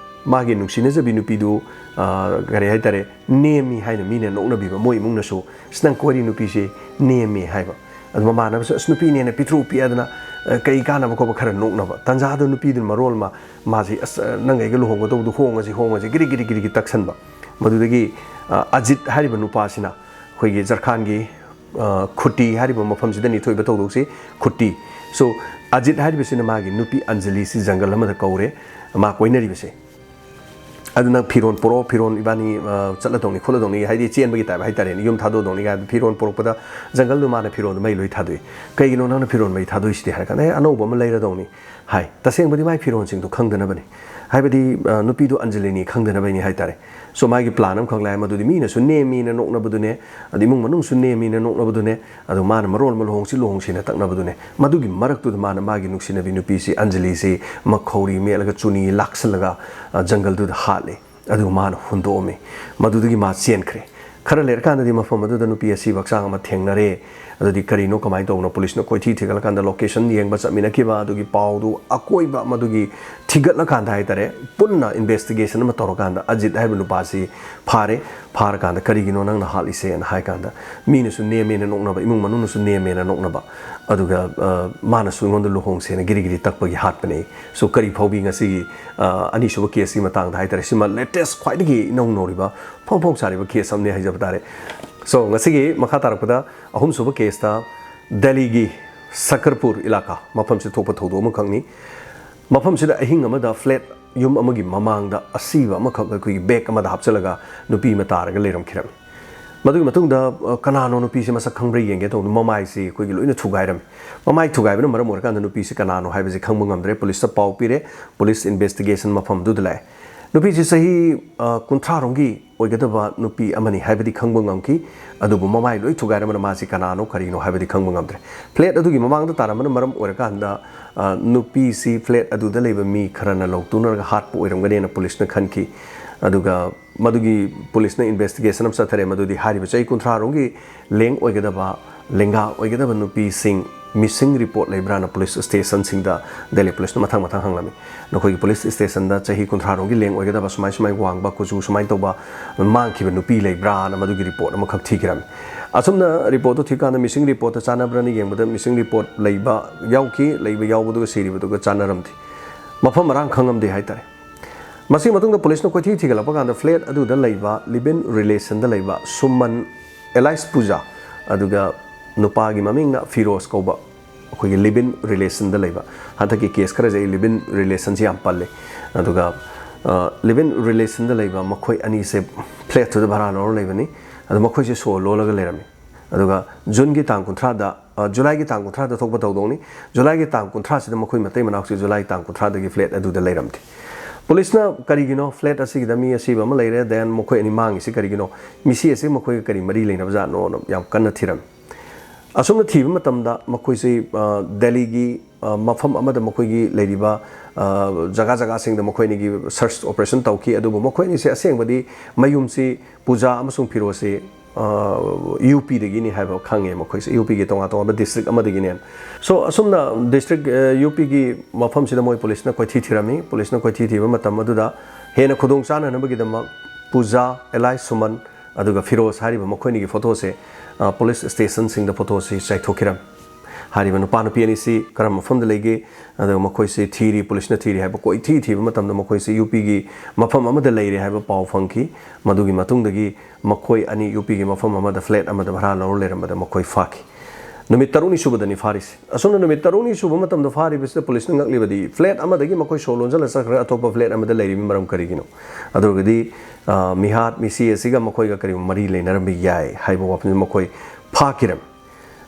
ꯃꯥꯒꯤ ꯅꯨꯡꯁꯤꯅꯖꯕꯤ ꯅꯨꯄꯤꯗꯨ, ꯑ, ꯀꯔꯤ ꯍꯥꯏꯇꯥꯔꯦ, ꯅꯦꯝꯃꯤ ꯍꯥꯏꯅ ꯃꯤꯅ ꯅꯣꯛꯅꯕꯤꯕ, ꯃꯣꯏ ꯏꯃꯨꯡꯅꯁꯨ "ꯑꯁ, ꯅꯪ ꯀꯣꯏꯔꯤ ꯅꯨꯄꯤꯁꯦ ꯅꯦꯝꯃꯤ" ꯍꯥꯏꯕ꯫ ꯑꯗꯨ ꯃꯃꯥꯟꯅꯕꯁꯨ "ꯑꯁ, ꯅꯨꯄꯤ ꯅꯦꯝꯅ ꯄꯤꯛꯇ꯭ꯔꯨ ꯄꯤꯛꯑꯗꯅ, ꯑ, ꯀꯩ ꯀꯥꯟꯅꯕ ꯈꯣꯠꯄ" ꯈꯔ ꯅꯣꯛꯅꯕ꯫ ꯇꯟꯖꯥꯗꯨ ꯅꯨꯄꯤꯗꯨꯅ ꯃꯔꯣꯜ ꯑꯃ ꯃꯥꯁꯤ "ꯑꯁ, ꯑ, ꯅꯪ ꯑꯩꯒ ꯂꯨꯍꯣꯡꯒꯗꯧꯕꯗꯨ ꯍꯣꯡꯉꯁꯤ, ꯍꯣꯡꯉꯁꯤ", ꯒꯤꯔꯤ ꯒꯤꯔꯤ ꯒꯤꯔꯤꯒꯤ ꯇꯛꯁꯟꯕ꯫ ꯃꯗꯨꯗꯒꯤ, ꯑ, ꯑꯖꯤꯠ ꯍꯥꯏꯔꯤꯕ ꯅꯨꯄꯥꯁꯤꯅ ꯑꯩꯈꯣꯏꯒꯤ ꯖꯔꯈꯥꯟꯒꯤ, ꯑ, ꯈꯨꯇꯤ ꯍꯥꯏꯔꯤꯕ ꯃꯐꯝꯁꯤꯗꯅꯤ ꯊꯣꯛꯏꯕ ꯊꯧꯗꯣꯛꯁꯤ, ꯈꯨꯇꯤ꯫ So, ꯑꯖꯤꯠ ꯍꯥꯏꯔꯤꯕꯁꯤꯅ ꯃꯥꯒꯤ ꯅꯨꯄꯤ ꯑꯟꯖꯂꯤꯁꯤ ꯖꯪꯒꯜ ꯑꯃꯗ ꯀꯧꯔꯦ, ꯃꯥ ꯀꯣꯏꯅꯔꯤꯕꯁꯦ꯫ ꯑꯗꯨ ꯅꯪ ꯐꯤꯔꯣꯟ ꯄꯨꯔꯛꯑꯣ, ꯐꯤꯔꯣꯟ ꯏꯕꯥꯅꯤ, ꯑ, ꯆꯠꯂꯗꯧꯅꯤ ꯈꯣꯠꯂꯗꯧꯅꯤ, ꯍꯥꯏꯗꯤ ꯆꯦꯟꯕꯒꯤ ꯇꯥꯏꯞ ꯍꯥꯏꯇꯥꯔꯦꯅꯦ, ꯌꯨꯝ ꯊꯥꯗꯣꯛꯑꯗꯧꯅꯤ ꯍꯥꯏꯕ ꯐꯤꯔꯣꯟ ꯄꯨꯔꯛꯄꯗ ꯖꯪꯒꯜꯗꯨ ꯃꯥꯅ ꯐꯤꯔꯣꯟꯗꯨ ꯃꯩ ꯂꯣꯏ ꯊꯥꯗꯣꯛꯏ꯫ "ꯀꯩꯒꯤꯅꯣ ꯅꯪꯅ ꯐꯤꯔꯣꯟ ꯃꯩ ꯊꯥꯗꯣꯛꯏꯁꯤꯗꯤ?" ꯍꯥꯏꯔ ꯀꯥꯟꯗ, "ꯑꯦ, ꯑꯅꯧꯕ ꯑꯃ ꯂꯩꯔꯗꯧꯅꯤ" ꯍꯥꯏ꯫ ꯇꯁꯦꯡꯕꯗꯤ ꯃꯥꯏ ꯐꯤꯔꯣꯟꯁꯤꯡꯗꯣ ꯈꯪꯗꯅꯕꯅꯤ, ꯍꯥꯏꯕꯗꯤ, ꯑ, ꯅꯨꯄꯤꯗꯨ ꯑꯟꯖꯂꯤꯅꯤ ꯈꯪꯗꯅꯕꯅꯤ ꯍꯥꯏꯇꯥꯔꯦ꯫ So, ꯃꯥꯒꯤ plan ꯑꯃꯈꯛ ꯂꯥꯛꯑꯦ, ꯃꯗꯨꯗꯤ ꯃꯤꯅꯁꯨ ꯅꯦꯝꯃꯤꯅ ꯅꯣꯛꯅꯕꯗꯨꯅꯦ, ꯑꯗꯩ ꯏꯃꯨꯡ ꯃꯅꯨꯡꯁꯨ ꯅꯦꯝꯃꯤꯅ ꯅꯣꯛꯅꯕꯗꯨꯅꯦ, ꯑꯗꯨ ꯃꯥꯅ ꯃꯔꯣꯟ ꯑꯃ "ꯂꯨꯍꯣꯡꯁꯤ, ꯂꯨꯍꯣꯡꯁꯤꯅ" ꯇꯛꯅꯕꯗꯨꯅꯦ꯫ ꯃꯗꯨꯒꯤ ꯃꯔꯛꯇꯨꯗ ꯃꯥꯅ ꯃꯥꯒꯤ ꯅꯨꯡꯁꯤꯅꯕꯤ ꯅꯨꯄꯤꯁꯤ, ꯑꯟꯖꯂꯤꯁꯤ, ꯃꯈꯧꯔꯤ ꯃꯦꯠꯂꯒ ꯆꯨꯅꯤ ꯂꯥꯛꯁꯜꯂꯒ, ꯑ, ꯖꯪꯒꯜꯗꯨꯗ ꯍꯥꯠꯂꯦ꯫ ꯑꯗꯨꯒ ꯃꯥꯅ ꯍꯨꯟꯗꯣꯛꯑꯝꯃꯤ꯫ ꯃꯗꯨꯗꯒꯤ ꯃꯥ ꯆꯦꯟꯈ꯭ꯔꯦ꯫ ꯈꯔ ꯂꯩꯔꯀꯥꯟꯗꯗꯤ ꯃꯐꯝ ꯑꯗꯨꯗ ꯅꯨꯄꯤ ꯑꯁꯤꯕ ꯍꯛꯆꯥꯡ ꯑꯃ ꯊꯦꯡꯅꯔꯦ꯫ ꯑꯗꯨꯗꯤ ꯀꯔꯤꯅꯣ, ꯀꯃꯥꯏꯅ ꯇꯧꯕꯅꯣ? ꯄꯨꯂꯤꯁꯅ ꯀꯣꯏꯊꯤ ꯊꯤꯒꯠꯂꯀꯥꯟꯗ location ꯌꯦꯡꯕ ꯆꯠꯃꯤꯟꯅꯈꯤꯕ ꯑꯗꯨꯒꯤ ꯄꯥꯎꯗꯨ ꯑꯀꯣꯏꯕ ꯃꯗꯨꯒꯤ ꯊꯤꯒꯠꯂꯀꯥꯟꯗ ꯍꯥꯏꯇꯥꯔꯦ, ꯄꯨꯟꯅ investigation ꯑꯃ ꯇꯧꯔꯀꯥꯟꯗ ꯑꯖꯤꯠ ꯍꯥꯏꯕ ꯅꯨꯄꯥꯁꯤ ꯐꯥꯔꯦ꯫ ꯐꯥꯔꯀꯥꯟꯗ "ꯀꯔꯤꯒꯤꯅꯣ ꯅꯪꯅ ꯍꯥꯠꯂꯤꯁꯦꯅ" ꯍꯥꯏ ꯀꯥꯟꯗ, ꯃꯤꯅꯁꯨ ꯅꯦꯝꯃꯦꯅ ꯅꯣꯛꯅꯕ, ꯏꯃꯨꯡ ꯃꯅꯨꯡꯅꯁꯨ ꯅꯦꯝꯃꯦꯅ ꯅꯣꯛꯅꯕ, ꯑꯗꯨꯒ, ꯑ, ꯃꯥꯅꯁꯨ ꯑꯩꯉꯣꯟꯗ "ꯂꯨꯍꯣꯡꯁꯦꯅ" ꯒꯤꯔꯤ ꯒꯤꯔꯤ ꯇꯛꯄꯒꯤ ꯍꯥꯠꯄꯅꯦ꯫ So, ꯀꯔꯤ ꯐꯥꯎꯕꯤ ꯉꯁꯤꯒꯤ, ꯑ, ꯑꯅꯤꯁꯨꯕ case ꯀꯤ ꯃꯇꯥꯡꯗ ꯍꯥꯏꯇꯥꯔꯦ, ꯁꯤꯃ latest ꯈ꯭ꯋꯥꯏꯗꯒꯤ ꯏꯅꯧ ꯅꯧꯔꯤꯕ ꯐꯣꯡ ꯐꯣꯡ ꯁꯥꯔꯤꯕ case ꯑꯃꯅꯦ ꯍꯥꯏꯖꯕ ꯇꯥꯔꯦ꯫ So, ꯉꯁꯤꯒꯤ ꯃꯈꯥ ꯇꯥꯔꯛꯄꯗ ꯑꯍꯨꯝꯁꯨꯕ case ꯇ ꯗꯦꯜꯂꯤꯒꯤ ꯁꯀꯔꯄꯨꯔ ꯏꯂꯥꯀꯥ ꯃꯐꯝꯁꯤꯗ ꯊꯣꯛꯄ ꯊꯧꯗꯣꯛ ꯑꯃꯈꯛꯅꯤ꯫ ꯃꯐꯝꯁꯤꯗ ꯑꯍꯤꯡ ꯑꯃꯗ flat, ꯌꯨꯝ ꯑꯃꯒꯤ ꯃꯃꯥꯡꯗ ꯑꯁꯤꯕ ꯑꯃꯈꯛ ꯑꯩꯈꯣꯏꯒꯤ bag ꯑꯃꯗ ꯍꯥꯞꯆꯤꯜꯂꯒ ꯅꯨꯄꯤ ꯑꯃ ꯇꯥꯔꯒ ꯂꯩꯔꯝꯈꯤꯔꯝꯃꯤ꯫ ꯃꯗꯨꯒꯤ ꯃꯇꯨꯡꯗ, ꯑ, ꯀꯅꯥꯅꯣ ꯅꯨꯄꯤꯁꯤ ꯃꯁꯛ ꯈꯪꯕ꯭ꯔꯥ ꯌꯦꯡꯒꯦ ꯇꯧꯕꯗ ꯃꯃꯥꯏꯁꯤ ꯑꯩꯈꯣꯏꯒꯤ ꯂꯣꯏꯅ ꯊꯨꯒꯥꯏꯔꯝꯃꯤ꯫ ꯃꯃꯥꯏ ꯊꯨꯒꯥꯏꯕꯅ ꯃꯔꯝ ꯑꯣꯏꯔꯀꯥꯟꯗ ꯅꯨꯄꯤꯁꯤ ꯀꯅꯥꯅꯣ ꯍꯥꯏꯕꯁꯤ ꯈꯪꯕ ꯉꯝꯗ꯭ꯔꯦ꯫ ꯄꯨꯂꯤꯁꯇ ꯄꯥꯎ ꯄꯤꯔꯦ꯫ ꯄꯨꯂꯤꯁ investigation ꯃꯐꯝꯗꯨꯗ ꯂꯥꯛꯑꯦ꯫ ꯅꯨꯄꯤꯁꯤ ꯆꯍꯤ, ꯑ, ꯀꯨꯟꯊ꯭ꯔꯥ ꯔꯣꯝꯒꯤ ꯑꯣꯏꯒꯗꯕ ꯅꯨꯄꯤ ꯑꯃꯅꯤ ꯍꯥꯏꯕꯗꯤ ꯈꯪꯕ ꯉꯝꯈꯤ꯫ ꯑꯗꯨꯕꯨ ꯃꯃꯥꯏ ꯂꯣꯏ ꯊꯨꯒꯥꯏꯔꯝꯕꯅ ꯃꯥꯁꯤ ꯀꯅꯥꯅꯣ ꯀꯔꯤꯅꯣ ꯍꯥꯏꯕꯗꯤ ꯈꯪꯕ ꯉꯝꯗ꯭ꯔꯦ꯫ Flat ꯑꯗꯨꯒꯤ ꯃꯃꯥꯡꯗ ꯇꯥꯔꯝꯕꯅ ꯃꯔꯝ ꯑꯣꯏꯔꯀꯥꯟꯗ, ꯑ, ꯅꯨꯄꯤꯁꯤ flat ꯑꯗꯨꯗ ꯂꯩꯕ ꯃꯤ ꯈꯔꯅ ꯂꯧꯇꯨꯅꯔꯒ ꯍꯥꯠꯄ ꯑꯣꯏꯔꯝꯒꯅꯤꯅ ꯄꯨꯂꯤꯁꯅ ꯈꯟꯈꯤ꯫ ꯑꯗꯨꯒ ꯃꯗꯨꯒꯤ ꯄꯨꯂꯤꯁꯅ investigation ꯑꯃ ꯆꯠꯊꯔꯦ꯫ ꯃꯗꯨꯗꯤ ꯍꯥꯏꯔꯤꯕ ꯆꯍꯤ ꯀꯨꯟꯊ꯭ꯔꯥ ꯔꯣꯝꯒꯤ ꯂꯦꯡ ꯑꯣꯏꯒꯗꯕ, ꯂꯦꯡꯒꯥ ꯑꯣꯏꯒꯗꯕ ꯅꯨꯄꯤꯁꯤꯡ missing report ꯂꯩꯕ꯭ꯔꯥꯅ ꯄꯨꯂꯤꯁ ꯁ꯭ꯇꯦꯁꯟꯁꯤꯡꯗ ꯗꯦꯜꯂꯤ ꯄꯨꯂꯤꯁꯅ ꯃꯊꯪ ꯃꯊꯪ ꯍꯪꯂꯝꯃꯤ꯫ ꯅꯈꯣꯏꯒꯤ ꯄꯨꯂꯤꯁ ꯁ꯭ꯇꯦꯁꯟꯗ ꯆꯍꯤ ꯀꯨꯟꯊ꯭ꯔꯥ ꯔꯣꯝꯒꯤ ꯂꯦꯡ ꯑꯣꯏꯒꯗꯕ, ꯁꯨꯃꯥꯏ ꯁꯨꯃꯥꯏ ꯋꯥꯡꯕ, ꯀꯨꯆꯨ ꯁꯨꯃꯥꯏꯅ ꯇꯧꯕ, ꯃꯥꯡꯈꯤꯕ ꯅꯨꯄꯤ ꯂꯩꯕ꯭ꯔꯥꯅ ꯃꯗꯨꯒꯤ report ꯑꯃꯈꯛ ꯊꯤꯈꯤꯔꯝꯃꯤ꯫ ꯑꯁꯨꯝꯅ report ꯇꯨ ꯊꯤꯀꯥꯟꯗ missing report ꯇ ꯆꯥꯟꯅꯕ꯭ꯔꯥꯅ ꯌꯦꯡꯕꯗ missing report ꯂꯩꯕ ꯌꯥꯎꯈꯤ, ꯂꯩꯕ ꯌꯥꯎꯕꯗꯨꯒ ꯁꯤꯔꯤꯕꯗꯨꯒ ꯆꯥꯟꯅꯔꯝꯗꯦ꯫ ꯃꯐꯝ ꯃꯔꯥꯡ ꯈꯪꯉꯝꯗꯦ ꯍꯥꯏꯇꯥꯔꯦ꯫ ꯃꯁꯤꯒꯤ ꯃꯇꯨꯡꯗ ꯄꯨꯂꯤꯁꯅ ꯀꯣꯏꯊꯤ ꯊꯤꯒꯠꯂꯛꯄ ꯀꯥꯟꯗ flat ꯑꯗꯨꯗ ꯂꯩꯕ live in relation ꯗ ꯂꯩꯕ ꯁꯨꯃꯟ, alias ꯄꯨꯖꯥ, ꯑꯗꯨꯒ ꯅꯨꯄꯥꯒꯤ ꯃꯃꯤꯡꯅ ꯐꯤꯔꯣꯖ ꯀꯧꯕ, ꯑꯩꯈꯣꯏꯒꯤ live in relation ꯗ ꯂꯩꯕ, ꯍꯟꯗꯛꯀꯤ case ꯈꯔꯁꯦ ꯑꯩ live in relation ꯁꯤ ꯌꯥꯝ ꯄꯜꯂꯦ꯫ ꯑꯗꯨꯒ, ꯑ, live in relation ꯗ ꯂꯩꯕ ꯃꯈꯣꯏ ꯑꯅꯤꯁꯦ flat ꯇꯨꯗ ꯚꯔꯥ ꯂꯧꯔ ꯂꯩꯕꯅꯤ꯫ ꯑꯗꯨ ꯃꯈꯣꯏꯁꯦ ꯁꯣ ꯂꯣꯜꯂꯒ ꯂꯩꯔꯝꯃꯤ꯫ ꯑꯗꯨꯒ ꯖꯨꯟꯒꯤ ꯇꯥꯡ ꯀꯨꯟꯊ꯭ꯔꯥꯗ, ꯑ, ꯖꯨꯂꯥꯏꯒꯤ ꯇꯥꯡ ꯀꯨꯟꯊ꯭ꯔꯥꯗ ꯊꯣꯛꯄ ꯊꯧꯗꯣꯛꯅꯤ꯫ ꯖꯨꯂꯥꯏꯒꯤ ꯇꯥꯡ ꯀꯨꯟꯊ꯭ꯔꯥꯁꯤꯗ ꯃꯈꯣꯏ ꯃꯇꯩ ꯃꯅꯥꯎꯁꯤ ꯖꯨꯂꯥꯏ ꯇꯥꯡ ꯀꯨꯟꯊ꯭ꯥꯗꯒꯤ flat ꯑꯗꯨꯗ ꯂꯩꯔꯝꯗꯦ꯫ ꯄꯨꯂꯤꯁꯅ ꯀꯔꯤꯒꯤꯅꯣ flat ꯑꯁꯤꯒꯤꯗ ꯃꯤ ꯑꯁꯤꯕ ꯑꯃ ꯂꯩꯔꯦ, then ꯃꯈꯣꯏ ꯑꯅꯤ ꯃꯥꯡꯉꯤꯁꯤ ꯀꯔꯤꯒꯤꯅꯣ, ꯃꯤꯁꯤ ꯑꯁꯤ ꯃꯈꯣꯏꯒ ꯀꯔꯤ ꯃꯔꯤ ꯂꯩꯅꯕꯖꯥꯠꯅꯣꯅ ꯌꯥꯝ ꯀꯟꯅ ꯊꯤꯔꯝꯃꯤ꯫ ꯑꯁꯨꯝꯅ ꯊꯤꯕ ꯃꯇꯝꯗ ꯃꯈꯣꯏꯁꯤ, ꯑ, ꯗꯦꯜꯂꯤꯒꯤ, ꯑ, ꯃꯐꯝ ꯑꯃꯗ ꯃꯈꯣꯏꯒꯤ ꯂꯩꯔꯤꯕ, ꯑ, ꯖꯒꯥ ꯖꯒꯥꯁꯤꯡꯗ ꯃꯈꯣꯏ ꯑꯅꯤꯒꯤ search operation ꯇꯧꯈꯤ꯫ ꯑꯗꯨꯕꯨ ꯃꯈꯣꯏ ꯑꯅꯤꯁꯦ ꯑꯁꯦꯡꯕꯗꯤ ꯃꯌꯨꯝꯁꯤ ꯄꯨꯖꯥ ꯑꯃꯁꯨꯡ ꯐꯤꯔꯣꯖꯁꯤ, ꯑ, ꯌꯨ ꯄꯤꯗꯒꯤꯅꯤ ꯍꯥꯏꯕ ꯈꯪꯉꯦ꯫ ꯃꯈꯣꯏꯁꯦ ꯌꯨ ꯄꯤꯒꯤ ꯇꯣꯉꯥꯟ ꯇꯣꯉꯥꯟꯕ district ꯑꯃꯗꯒꯤꯅꯦꯅ꯫ So, ꯑꯁꯨꯝꯅ district, ꯑ, ꯌꯨ ꯄꯤꯒꯤ ꯃꯐꯝꯁꯤꯗ ꯃꯣꯏ ꯄꯨꯂꯤꯁꯅ ꯀꯣꯏꯊꯤ ꯊꯤꯔꯝꯃꯤ꯫ ꯄꯨꯂꯤꯁꯅ ꯀꯣꯏꯊꯤ ꯊꯤꯕ ꯃꯇꯝ ꯑꯗꯨꯗ ꯍꯦꯟꯅ ꯈꯨꯗꯣꯡ ꯆꯥꯅꯅꯕꯒꯤꯗꯃꯛ ꯄꯨꯖꯥ, alias ꯁꯨꯃꯟ, ꯑꯗꯨꯒ ꯐꯤꯔꯣꯖ ꯍꯥꯏꯔꯤꯕ ꯃꯈꯣꯏ ꯑꯅꯤꯒꯤ photo ꯁꯦ, ꯑ, ꯄꯨꯂꯤꯁ ꯁ꯭ꯇꯦꯁꯟꯁꯤꯡꯗ photo ꯁꯤ ꯆꯥꯏꯊꯣꯛꯈꯤꯔꯝꯃꯤ꯫ ꯍꯥꯏꯔꯤꯕ ꯅꯨꯄꯥ ꯅꯨꯄꯤ ꯑꯅꯤꯁꯤ ꯀꯔꯝꯕ ꯃꯐꯝꯗ ꯂꯩꯒꯦ, ꯑꯗꯨꯒ ꯃꯈꯣꯏꯁꯤ ꯊꯤꯔꯤ, ꯄꯨꯂꯤꯁꯅ ꯊꯤꯔꯤ ꯍꯥꯏꯕ ꯀꯣꯏꯊꯤ ꯊꯤꯕ ꯃꯇꯝꯗ ꯃꯈꯣꯏꯁꯤ ꯌꯨ ꯄꯤꯒꯤ ꯃꯐꯝ ꯑꯃꯗ ꯂꯩꯔꯦ ꯍꯥꯏꯕ ꯄꯥꯎ ꯐꯪꯈꯤ꯫ ꯃꯗꯨꯒꯤ ꯃꯇꯨꯡꯗꯒꯤ ꯃꯈꯣꯏ ꯑꯅꯤ ꯌꯨ ꯄꯤꯒꯤ ꯃꯐꯝ ꯑꯃꯗ flat ꯑꯃꯗ ꯚꯔꯥ ꯂꯧꯔ ꯂꯩꯔꯝꯕꯗ ꯃꯈꯣꯏ ꯐꯥꯈꯤ꯫ ꯅꯨꯃꯤꯠ ꯇꯔꯨꯛꯅꯤ ꯁꯨꯕꯗꯅꯤ ꯐꯥꯔꯤꯁꯤ꯫ ꯑꯁꯨꯝꯅ ꯅꯨꯃꯤꯠ ꯇꯔꯨꯛꯅꯤ ꯁꯨꯕ ꯃꯇꯝꯗ ꯐꯥꯔꯤꯕꯁꯤꯗ ꯄꯨꯂꯤꯁꯅ ꯉꯛꯂꯤꯕꯗꯤ flat ꯑꯃꯗꯒꯤ ꯃꯈꯣꯏ ꯁꯣ ꯂꯣꯟꯁꯤꯜꯂ ꯆꯠꯈ꯭ꯔꯒ ꯑꯇꯣꯞꯄ flat ꯑꯃꯗ ꯂꯩꯔꯤꯕ ꯃꯔꯝ ꯀꯔꯤꯒꯤꯅꯣ? ꯑꯗꯨꯒꯗꯤ, ꯑ, ꯃꯤꯍꯥꯠ ꯃꯤꯁꯤ ꯑꯁꯤꯒ ꯃꯈꯣꯏꯒ ꯀꯔꯤꯒꯨꯝꯕ ꯃꯔꯤ ꯂꯩꯅꯔꯝꯕ ꯌꯥꯏ ꯍꯥꯏꯕ ꯋꯥꯐꯝꯁꯤ ꯃꯈꯣꯏ ꯐꯥꯈꯤꯔꯝꯃꯤ꯫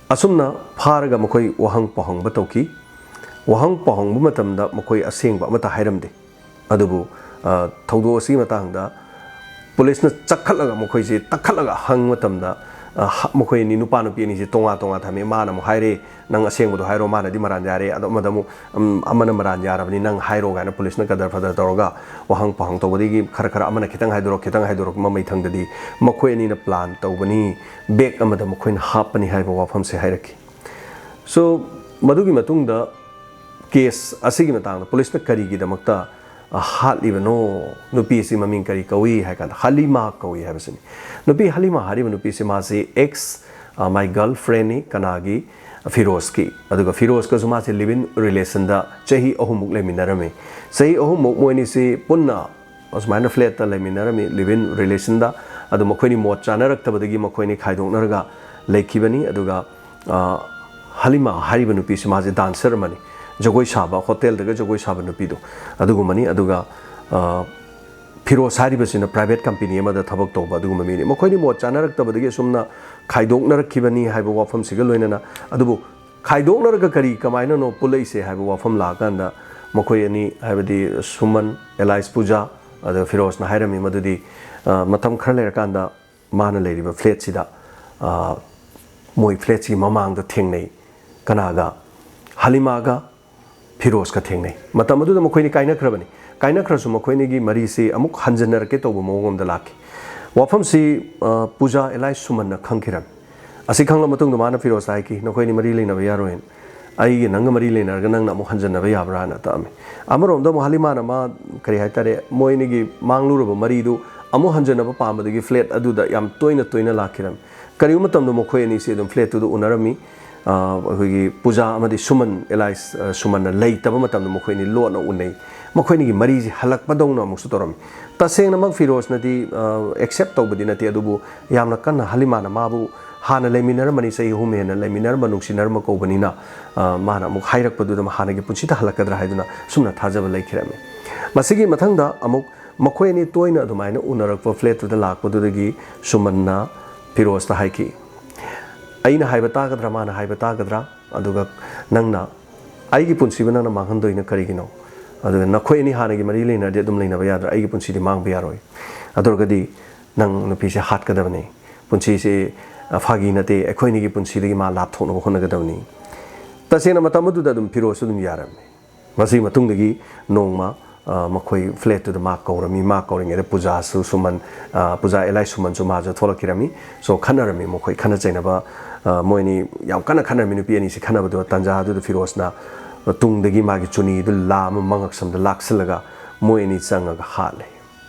ꯑꯁꯨꯝꯅ ꯐꯥꯔꯒ ꯃꯈꯣꯏ ꯋꯥꯍꯪ ꯄꯥꯎꯍꯪꯕ ꯇꯧꯈꯤ꯫ ꯋꯥꯍꯪ ꯄꯥꯎꯍꯪꯕ ꯃꯇꯝꯗ ꯃꯈꯣꯏ ꯑꯁꯦꯡꯕ ꯑꯃꯠꯇ ꯍꯥꯏꯔꯝꯗꯦ꯫ ꯑꯗꯨꯕꯨ ꯑ, ꯊꯧꯗꯣꯛ ꯑꯁꯤꯒꯤ ꯃꯇꯥꯡꯗ ꯄꯨꯂꯤꯁꯅ ꯆꯠꯈꯠꯂꯒ ꯃꯈꯣꯏꯁꯦ ꯇꯛꯈꯠꯂꯒ ꯍꯪꯕ ꯃꯇꯝꯗ, ꯑ, ꯍ-, ꯃꯈꯣꯏ ꯑꯅꯤ, ꯅꯨꯄꯥ ꯅꯨꯄꯤ ꯑꯅꯤꯁꯦ ꯇꯣꯉꯥꯟ ꯇꯣꯉꯥꯟ ꯊꯝꯃꯤ꯫ ꯃꯥꯅ ꯑꯃꯨꯛ ꯍꯥꯏꯔꯦ, "ꯅꯪ ꯑꯁꯦꯡꯕꯗꯣ ꯍꯥꯏꯔꯣ", ꯃꯥꯅꯗꯤ ꯃꯔꯥꯟ ꯌꯥꯔꯦ꯫ ꯑꯗꯣ ꯑꯃꯗ ꯑꯃꯨꯛ, "ꯎꯝ, ꯑꯃꯅ ꯃꯔꯥꯟ ꯌꯥꯔꯕꯅꯤ, ꯅꯪ ꯍꯥꯏꯔꯣ" ꯀꯥꯏꯅ ꯄꯨꯂꯤꯁꯅ ꯀꯗꯔ ꯐꯗꯔ ꯇꯧꯔꯒ ꯋꯥꯍꯪ ꯄꯥꯎꯍꯪ ꯇꯧꯕꯗꯒꯤ ꯈꯔ ꯈꯔ ꯑꯃꯅ ꯈꯤꯇꯪ ꯍꯥꯏꯗꯣꯔꯛ, ꯈꯤꯇꯪ ꯍꯥꯏꯗꯣꯔꯛ, ꯃꯃꯩ ꯊꯪꯗꯗꯤ ꯃꯈꯣꯏ ꯑꯅꯤꯅ plan ꯇꯧꯕꯅꯤ, bag ꯑꯃꯗ ꯃꯈꯣꯏꯅ ꯍꯥꯞꯄꯅꯤ ꯍꯥꯏꯕ ꯋꯥꯐꯝꯁꯦ ꯍꯥꯏꯔꯛꯈꯤ꯫ So, ꯃꯗꯨꯒꯤ ꯃꯇꯨꯡꯗ case ꯑꯁꯤꯒꯤ ꯃꯇꯥꯡꯗ ꯄꯨꯂꯤꯁꯅ ꯀꯔꯤꯒꯤꯗꯃꯛꯇ, ꯑ, ꯍꯥꯠꯂꯤꯕꯅꯣ? ꯅꯨꯄꯤ ꯑꯁꯤ ꯃꯃꯤꯡ ꯀꯔꯤ ꯀꯧꯏ ꯍꯥꯏ ꯀꯥꯟꯗ, ꯍꯂꯤꯃꯥ ꯀꯧꯏ ꯍꯥꯏꯕꯁꯤꯅꯤ꯫ ꯅꯨꯄꯤ ꯍꯂꯤꯃꯥ ꯍꯥꯏꯔꯤꯕ ꯅꯨꯄꯤꯁꯤ ꯃꯥꯁꯤ ex, ꯑ, my girlfriendꯅꯤ, ꯀꯅꯥꯒꯤ? ꯐꯤꯔꯣꯖꯀꯤ꯫ ꯑꯗꯨꯒ ꯐꯤꯔꯣꯖꯀꯁꯨ ꯃꯥꯁꯤ live in relationꯗ ꯆꯍꯤ ꯑꯍꯨꯝꯃꯨꯛ ꯂꯩꯃꯤꯟꯅꯔꯝꯃꯤ꯫ ꯆꯍꯤ ꯑꯍꯨꯝꯃꯨꯛ ꯃꯣꯏ ꯑꯅꯤꯁꯤ ꯄꯨꯟꯅ ꯑꯁꯨꯃꯥꯏꯅ flatꯇ ꯂꯩꯃꯤꯟꯅꯔꯝꯃꯤ, live in relationꯗ꯫ ꯑꯗꯨ ꯃꯈꯣꯏꯅꯤ ꯃꯣꯠ ꯆꯥꯅꯔꯛꯇꯕꯗꯒꯤ ꯃꯈꯣꯏꯅꯤ ꯈꯥꯏꯗꯣꯛꯅꯔꯒ ꯂꯩꯈꯤꯕꯅꯤ꯫ ꯑꯗꯨꯒ, ꯑ, ꯍꯂꯤꯃꯥ ꯍꯥꯏꯔꯤꯕ ꯅꯨꯄꯤꯁꯤ ꯃꯥꯁꯦ dancer ꯑꯃꯅꯤ, ꯖꯒꯣꯏ ꯁꯥꯕ, ꯍꯣꯇꯦꯜꯗꯒ ꯖꯒꯣꯏ ꯁꯥꯕ ꯅꯨꯄꯤꯗꯣ ꯑꯗꯨꯒꯨꯝꯕꯅꯤ꯫ ꯑꯗꯨꯒ, ꯑ, ꯐꯤꯔꯣꯖ ꯍꯥꯏꯔꯤꯕꯁꯤꯅ private company ꯑꯃꯗ ꯊꯕꯛ ꯇꯧꯕ ꯑꯗꯨꯒꯨꯝꯕ ꯃꯤꯅꯤ꯫ ꯃꯈꯣꯏꯅꯤ ꯃꯣꯠ ꯆꯥꯅꯔꯛꯇꯕꯗꯒꯤ ꯑꯁꯨꯝꯅ ꯈꯥꯏꯗꯣꯛꯅꯔꯛꯈꯤꯕꯅꯤ ꯍꯥꯏꯕ ꯋꯥꯐꯝꯁꯤꯒ ꯂꯣꯏꯅꯅ, ꯑꯗꯨꯕꯨ ꯈꯥꯏꯗꯣꯛꯅꯔꯒ ꯀꯔꯤ ꯀꯃꯥꯏꯅꯅꯣ ꯄꯨꯜꯂꯛꯏꯁꯦ ꯍꯥꯏꯕ ꯋꯥꯐꯝ ꯂꯥꯛꯑꯀꯥꯟꯗ, ꯃꯈꯣꯏ ꯑꯅꯤ, ꯍꯥꯏꯕꯗꯤ ꯁꯨꯃꯟ alias ꯄꯨꯖꯥ, ꯑꯗꯨꯒ ꯐꯤꯔꯣꯖꯅ ꯍꯥꯏꯔꯝꯃꯤ ꯃꯗꯨꯗꯤ, ꯑ, ꯃꯇꯝ ꯈꯔ ꯂꯩꯔꯀꯥꯟꯗ ꯃꯥꯅ ꯂꯩꯔꯤꯕ flatꯁꯤꯗ, ꯑ, ꯃꯣꯏ flatꯁꯤ ꯃꯃꯥꯡꯗ ꯊꯦꯡꯅꯩ꯫ ꯀꯅꯥꯒ? ꯍꯂꯤꯃꯥꯒ ꯐꯤꯔꯣꯖꯀ ꯊꯦꯡꯅꯩ꯫ ꯃꯇꯝ ꯑꯗꯨꯗ ꯃꯈꯣꯏꯅꯤ ꯀꯥꯏꯅꯈ꯭ꯔꯕꯅꯤ꯫ ꯀꯥꯏꯅꯈ꯭ꯔꯁꯨ ꯃꯈꯣꯏꯅꯤꯒꯤ ꯃꯔꯤꯁꯤ ꯑꯃꯨꯛ ꯍꯟꯖꯤꯟꯅꯔꯛꯀꯦ ꯇꯧꯕ ꯃꯑꯣꯡ ꯑꯃꯗ ꯂꯥꯛꯈꯤ꯫ ꯋꯥꯐꯝꯁꯤ, ꯑ, ꯄꯨꯖꯥ alias ꯁꯨꯃꯟꯅ ꯈꯪꯈꯤꯔꯝꯃꯤ꯫ ꯑꯁꯤ ꯈꯪꯂꯕ ꯃꯇꯨꯡꯗ ꯃꯥꯅ ꯐꯤꯔꯣꯖꯇ ꯍꯥꯏꯈꯤ, "ꯅꯈꯣꯏꯅꯤ ꯃꯔꯤ ꯂꯩꯅꯕ ꯌꯥꯔꯣꯏꯅ꯫ ꯑꯩꯒꯤ ꯅꯪꯒ ꯃꯔꯤ ꯂꯩꯅꯔꯒ ꯅꯪꯅ ꯑꯃꯨꯛ ꯍꯟꯖꯤꯟꯅꯕ ꯌꯥꯕ꯭ꯔꯥꯅ?" ꯇꯛꯑꯝꯃꯤ꯫ ꯑꯃꯔꯣꯝꯗ ꯑꯃꯨꯛ ꯍꯂꯤꯃꯥꯅ ꯃꯥ, ꯀꯔꯤ ꯍꯥꯏꯇꯥꯔꯦ, ꯃꯣꯏ ꯑꯅꯤꯒꯤ ꯃꯥꯡꯂꯨꯔꯕ ꯃꯔꯤꯗꯨ ꯑꯃꯨꯛ ꯍꯟꯖꯤꯟꯅꯕ ꯄꯥꯝꯕꯗꯒꯤ flat ꯑꯗꯨꯗ ꯌꯥꯝ ꯇꯣꯏꯅ ꯇꯣꯏꯅ ꯂꯥꯛꯈꯤꯔꯝꯃꯤ꯫ ꯀꯔꯤꯒꯨꯝꯕ ꯃꯇꯝꯗ ꯃꯈꯣꯏ ꯑꯅꯤꯁꯤ ꯑꯗꯨꯝ flatꯇꯨꯗ ꯎꯅꯔꯝꯃꯤ꯫ ꯑ, ꯑꯩꯈꯣꯏꯒꯤ ꯄꯨꯖꯥ ꯑꯃꯗꯤ ꯁꯨꯃꯟ alias, ꯑ, ꯁꯨꯃꯟꯅ ꯂꯩꯇꯕ ꯃꯇꯝꯗ ꯃꯈꯣꯏ ꯑꯅꯤ ꯂꯣꯟꯅ ꯎꯅꯩ꯫ ꯃꯈꯣꯏ ꯑꯅꯤꯒꯤ ꯃꯔꯤꯁꯤ ꯍꯜꯂꯛꯄꯗꯧꯅ ꯑꯃꯨꯛꯁꯨ ꯇꯧꯔꯝꯃꯤ꯫ ꯇꯁꯦꯡꯅꯃꯛ ꯐꯤꯔꯣꯖꯅꯗꯤ, ꯑ, accept ꯇꯧꯕꯗꯤ ꯅꯠꯇꯦ, ꯑꯗꯨꯕꯨ ꯌꯥꯝꯅ ꯀꯟꯅ ꯍꯂꯤꯃꯥꯅ ꯃꯥꯕꯨ ꯍꯥꯟꯅ ꯂꯩꯃꯤꯟꯅꯔꯝꯕꯅꯤ, ꯆꯍꯤ ꯑꯍꯨꯝ ꯍꯦꯟꯅ ꯂꯩꯃꯤꯟꯅꯔꯝꯕ, ꯅꯨꯡꯁꯤꯅꯔꯝꯕ ꯀꯧꯕꯅꯤꯅ, ꯑ, ꯃꯥꯅ ꯑꯃꯨꯛ ꯍꯥꯏꯔꯛꯄꯗꯨꯗ ꯃꯥ ꯍꯥꯟꯅꯒꯤ ꯄꯨꯟꯁꯤꯗ ꯍꯜꯂꯛꯀꯗ꯭ꯔꯥ ꯍꯥꯏꯗꯨꯅ ꯁꯨꯝꯅ ꯊꯥꯖꯕ ꯂꯩꯈꯤꯔꯝꯃꯤ꯫ ꯃꯁꯤꯒꯤ ꯃꯊꯪꯗ ꯑꯃꯨꯛ ꯃꯈꯣꯏ ꯑꯅꯤ ꯇꯣꯏꯅ ꯑꯗꯨꯃꯥꯏꯅ ꯎꯅꯔꯛꯄ flatꯇꯨꯗ ꯂꯥꯛꯄꯗꯨꯗꯒꯤ ꯁꯨꯃꯟꯅ ꯐꯤꯔꯣꯖꯇ ꯍꯥꯏꯈꯤ, "ꯑꯩꯅ ꯍꯥꯏꯕ ꯇꯥꯒꯗ꯭ꯔꯥ, ꯃꯥꯅ ꯍꯥꯏꯕ ꯇꯥꯒꯗ꯭ꯔꯥ? ꯑꯗꯨꯒ ꯅꯪꯅ, ꯑꯩꯒꯤ ꯄꯨꯟꯁꯤꯕꯨ ꯅꯪꯅ ꯃꯥꯡꯍꯟꯗꯣꯏꯅ ꯀꯔꯤꯒꯤꯅꯣ? ꯑꯗꯨꯒ ꯅꯈꯣꯏ ꯑꯅꯤ ꯍꯥꯟꯅꯒꯤ ꯃꯔꯤ ꯂꯩꯅꯔꯗꯤ ꯑꯗꯨꯝ ꯂꯩꯅꯕ ꯌꯥꯗ꯭ꯔꯥ? ꯑꯩꯒꯤ ꯄꯨꯟꯁꯤꯗꯤ ꯃꯥꯡꯕ ꯌꯥꯔꯣꯏ꯫ ꯑꯗꯨ ꯑꯣꯏꯔꯒꯗꯤ ꯅꯪ ꯅꯨꯄꯤꯁꯦ ꯍꯥꯠꯀꯗꯕꯅꯤ꯫ ꯄꯨꯟꯁꯤꯁꯦ, ꯑ, ꯐꯥꯒꯤ ꯅꯠꯇꯦ, ꯑꯩꯈꯣꯏ ꯑꯅꯤꯒꯤ ꯄꯨꯟꯁꯤꯗꯒꯤ ꯃꯥ ꯂꯥꯞꯊꯣꯛꯅꯕ ꯍꯣꯠꯅꯒꯗꯕꯅꯤ꯫ ꯇꯁꯦꯡꯅ ꯃꯇꯝ ꯑꯗꯨꯗ ꯑꯗꯨꯝ ꯐꯤꯔꯣꯖꯁꯨ ꯑꯗꯨꯝ ꯌꯥꯔꯝꯃꯤ꯫ ꯃꯁꯤꯒꯤ ꯃꯇꯨꯡꯗꯒꯤ ꯅꯣꯡꯃ, ꯑ, ꯃꯈꯣꯏ flat ꯇꯨꯗ ꯃꯥ ꯀꯧꯔꯝꯃꯤ꯫ ꯃꯥ ꯀꯧꯔꯤꯉꯩꯗ ꯄꯨꯖꯥꯁꯨ ꯁꯨꯃꯟ, ꯑ, ꯄꯨꯖꯥ ꯑꯦꯂꯥꯏ ꯁꯨꯃꯟꯁꯨ ꯃꯥꯁꯨ ꯊꯣꯛꯂꯛꯈꯤꯔꯝꯃꯤ꯫ So, ꯈꯟꯅꯔꯝꯃꯤ ꯃꯈꯣꯏ, ꯈꯟꯅ ꯆꯩꯅꯕ, ꯑ, ꯃꯣꯏ ꯑꯅꯤ ꯌꯥꯝ ꯀꯟꯅ ꯈꯟꯅꯔꯝꯃꯤ ꯅꯨꯄꯤ ꯑꯅꯤꯁꯤ꯫ ꯈꯟꯅꯕꯗꯨ ꯇꯥꯟꯖꯥꯗꯨꯗ ꯐꯤꯔꯣꯖꯅ ꯇꯨꯡꯗꯒꯤ ꯃꯥꯒꯤ ꯆꯨꯅꯤꯗꯨ ꯂꯥ ꯑꯃ ꯃꯉꯛꯁꯝꯗ ꯂꯥꯛꯁꯤꯜꯂꯒ ꯃꯣꯏ ꯑꯅꯤ ꯆꯪꯉꯒ ꯍꯥꯠꯂꯦ꯫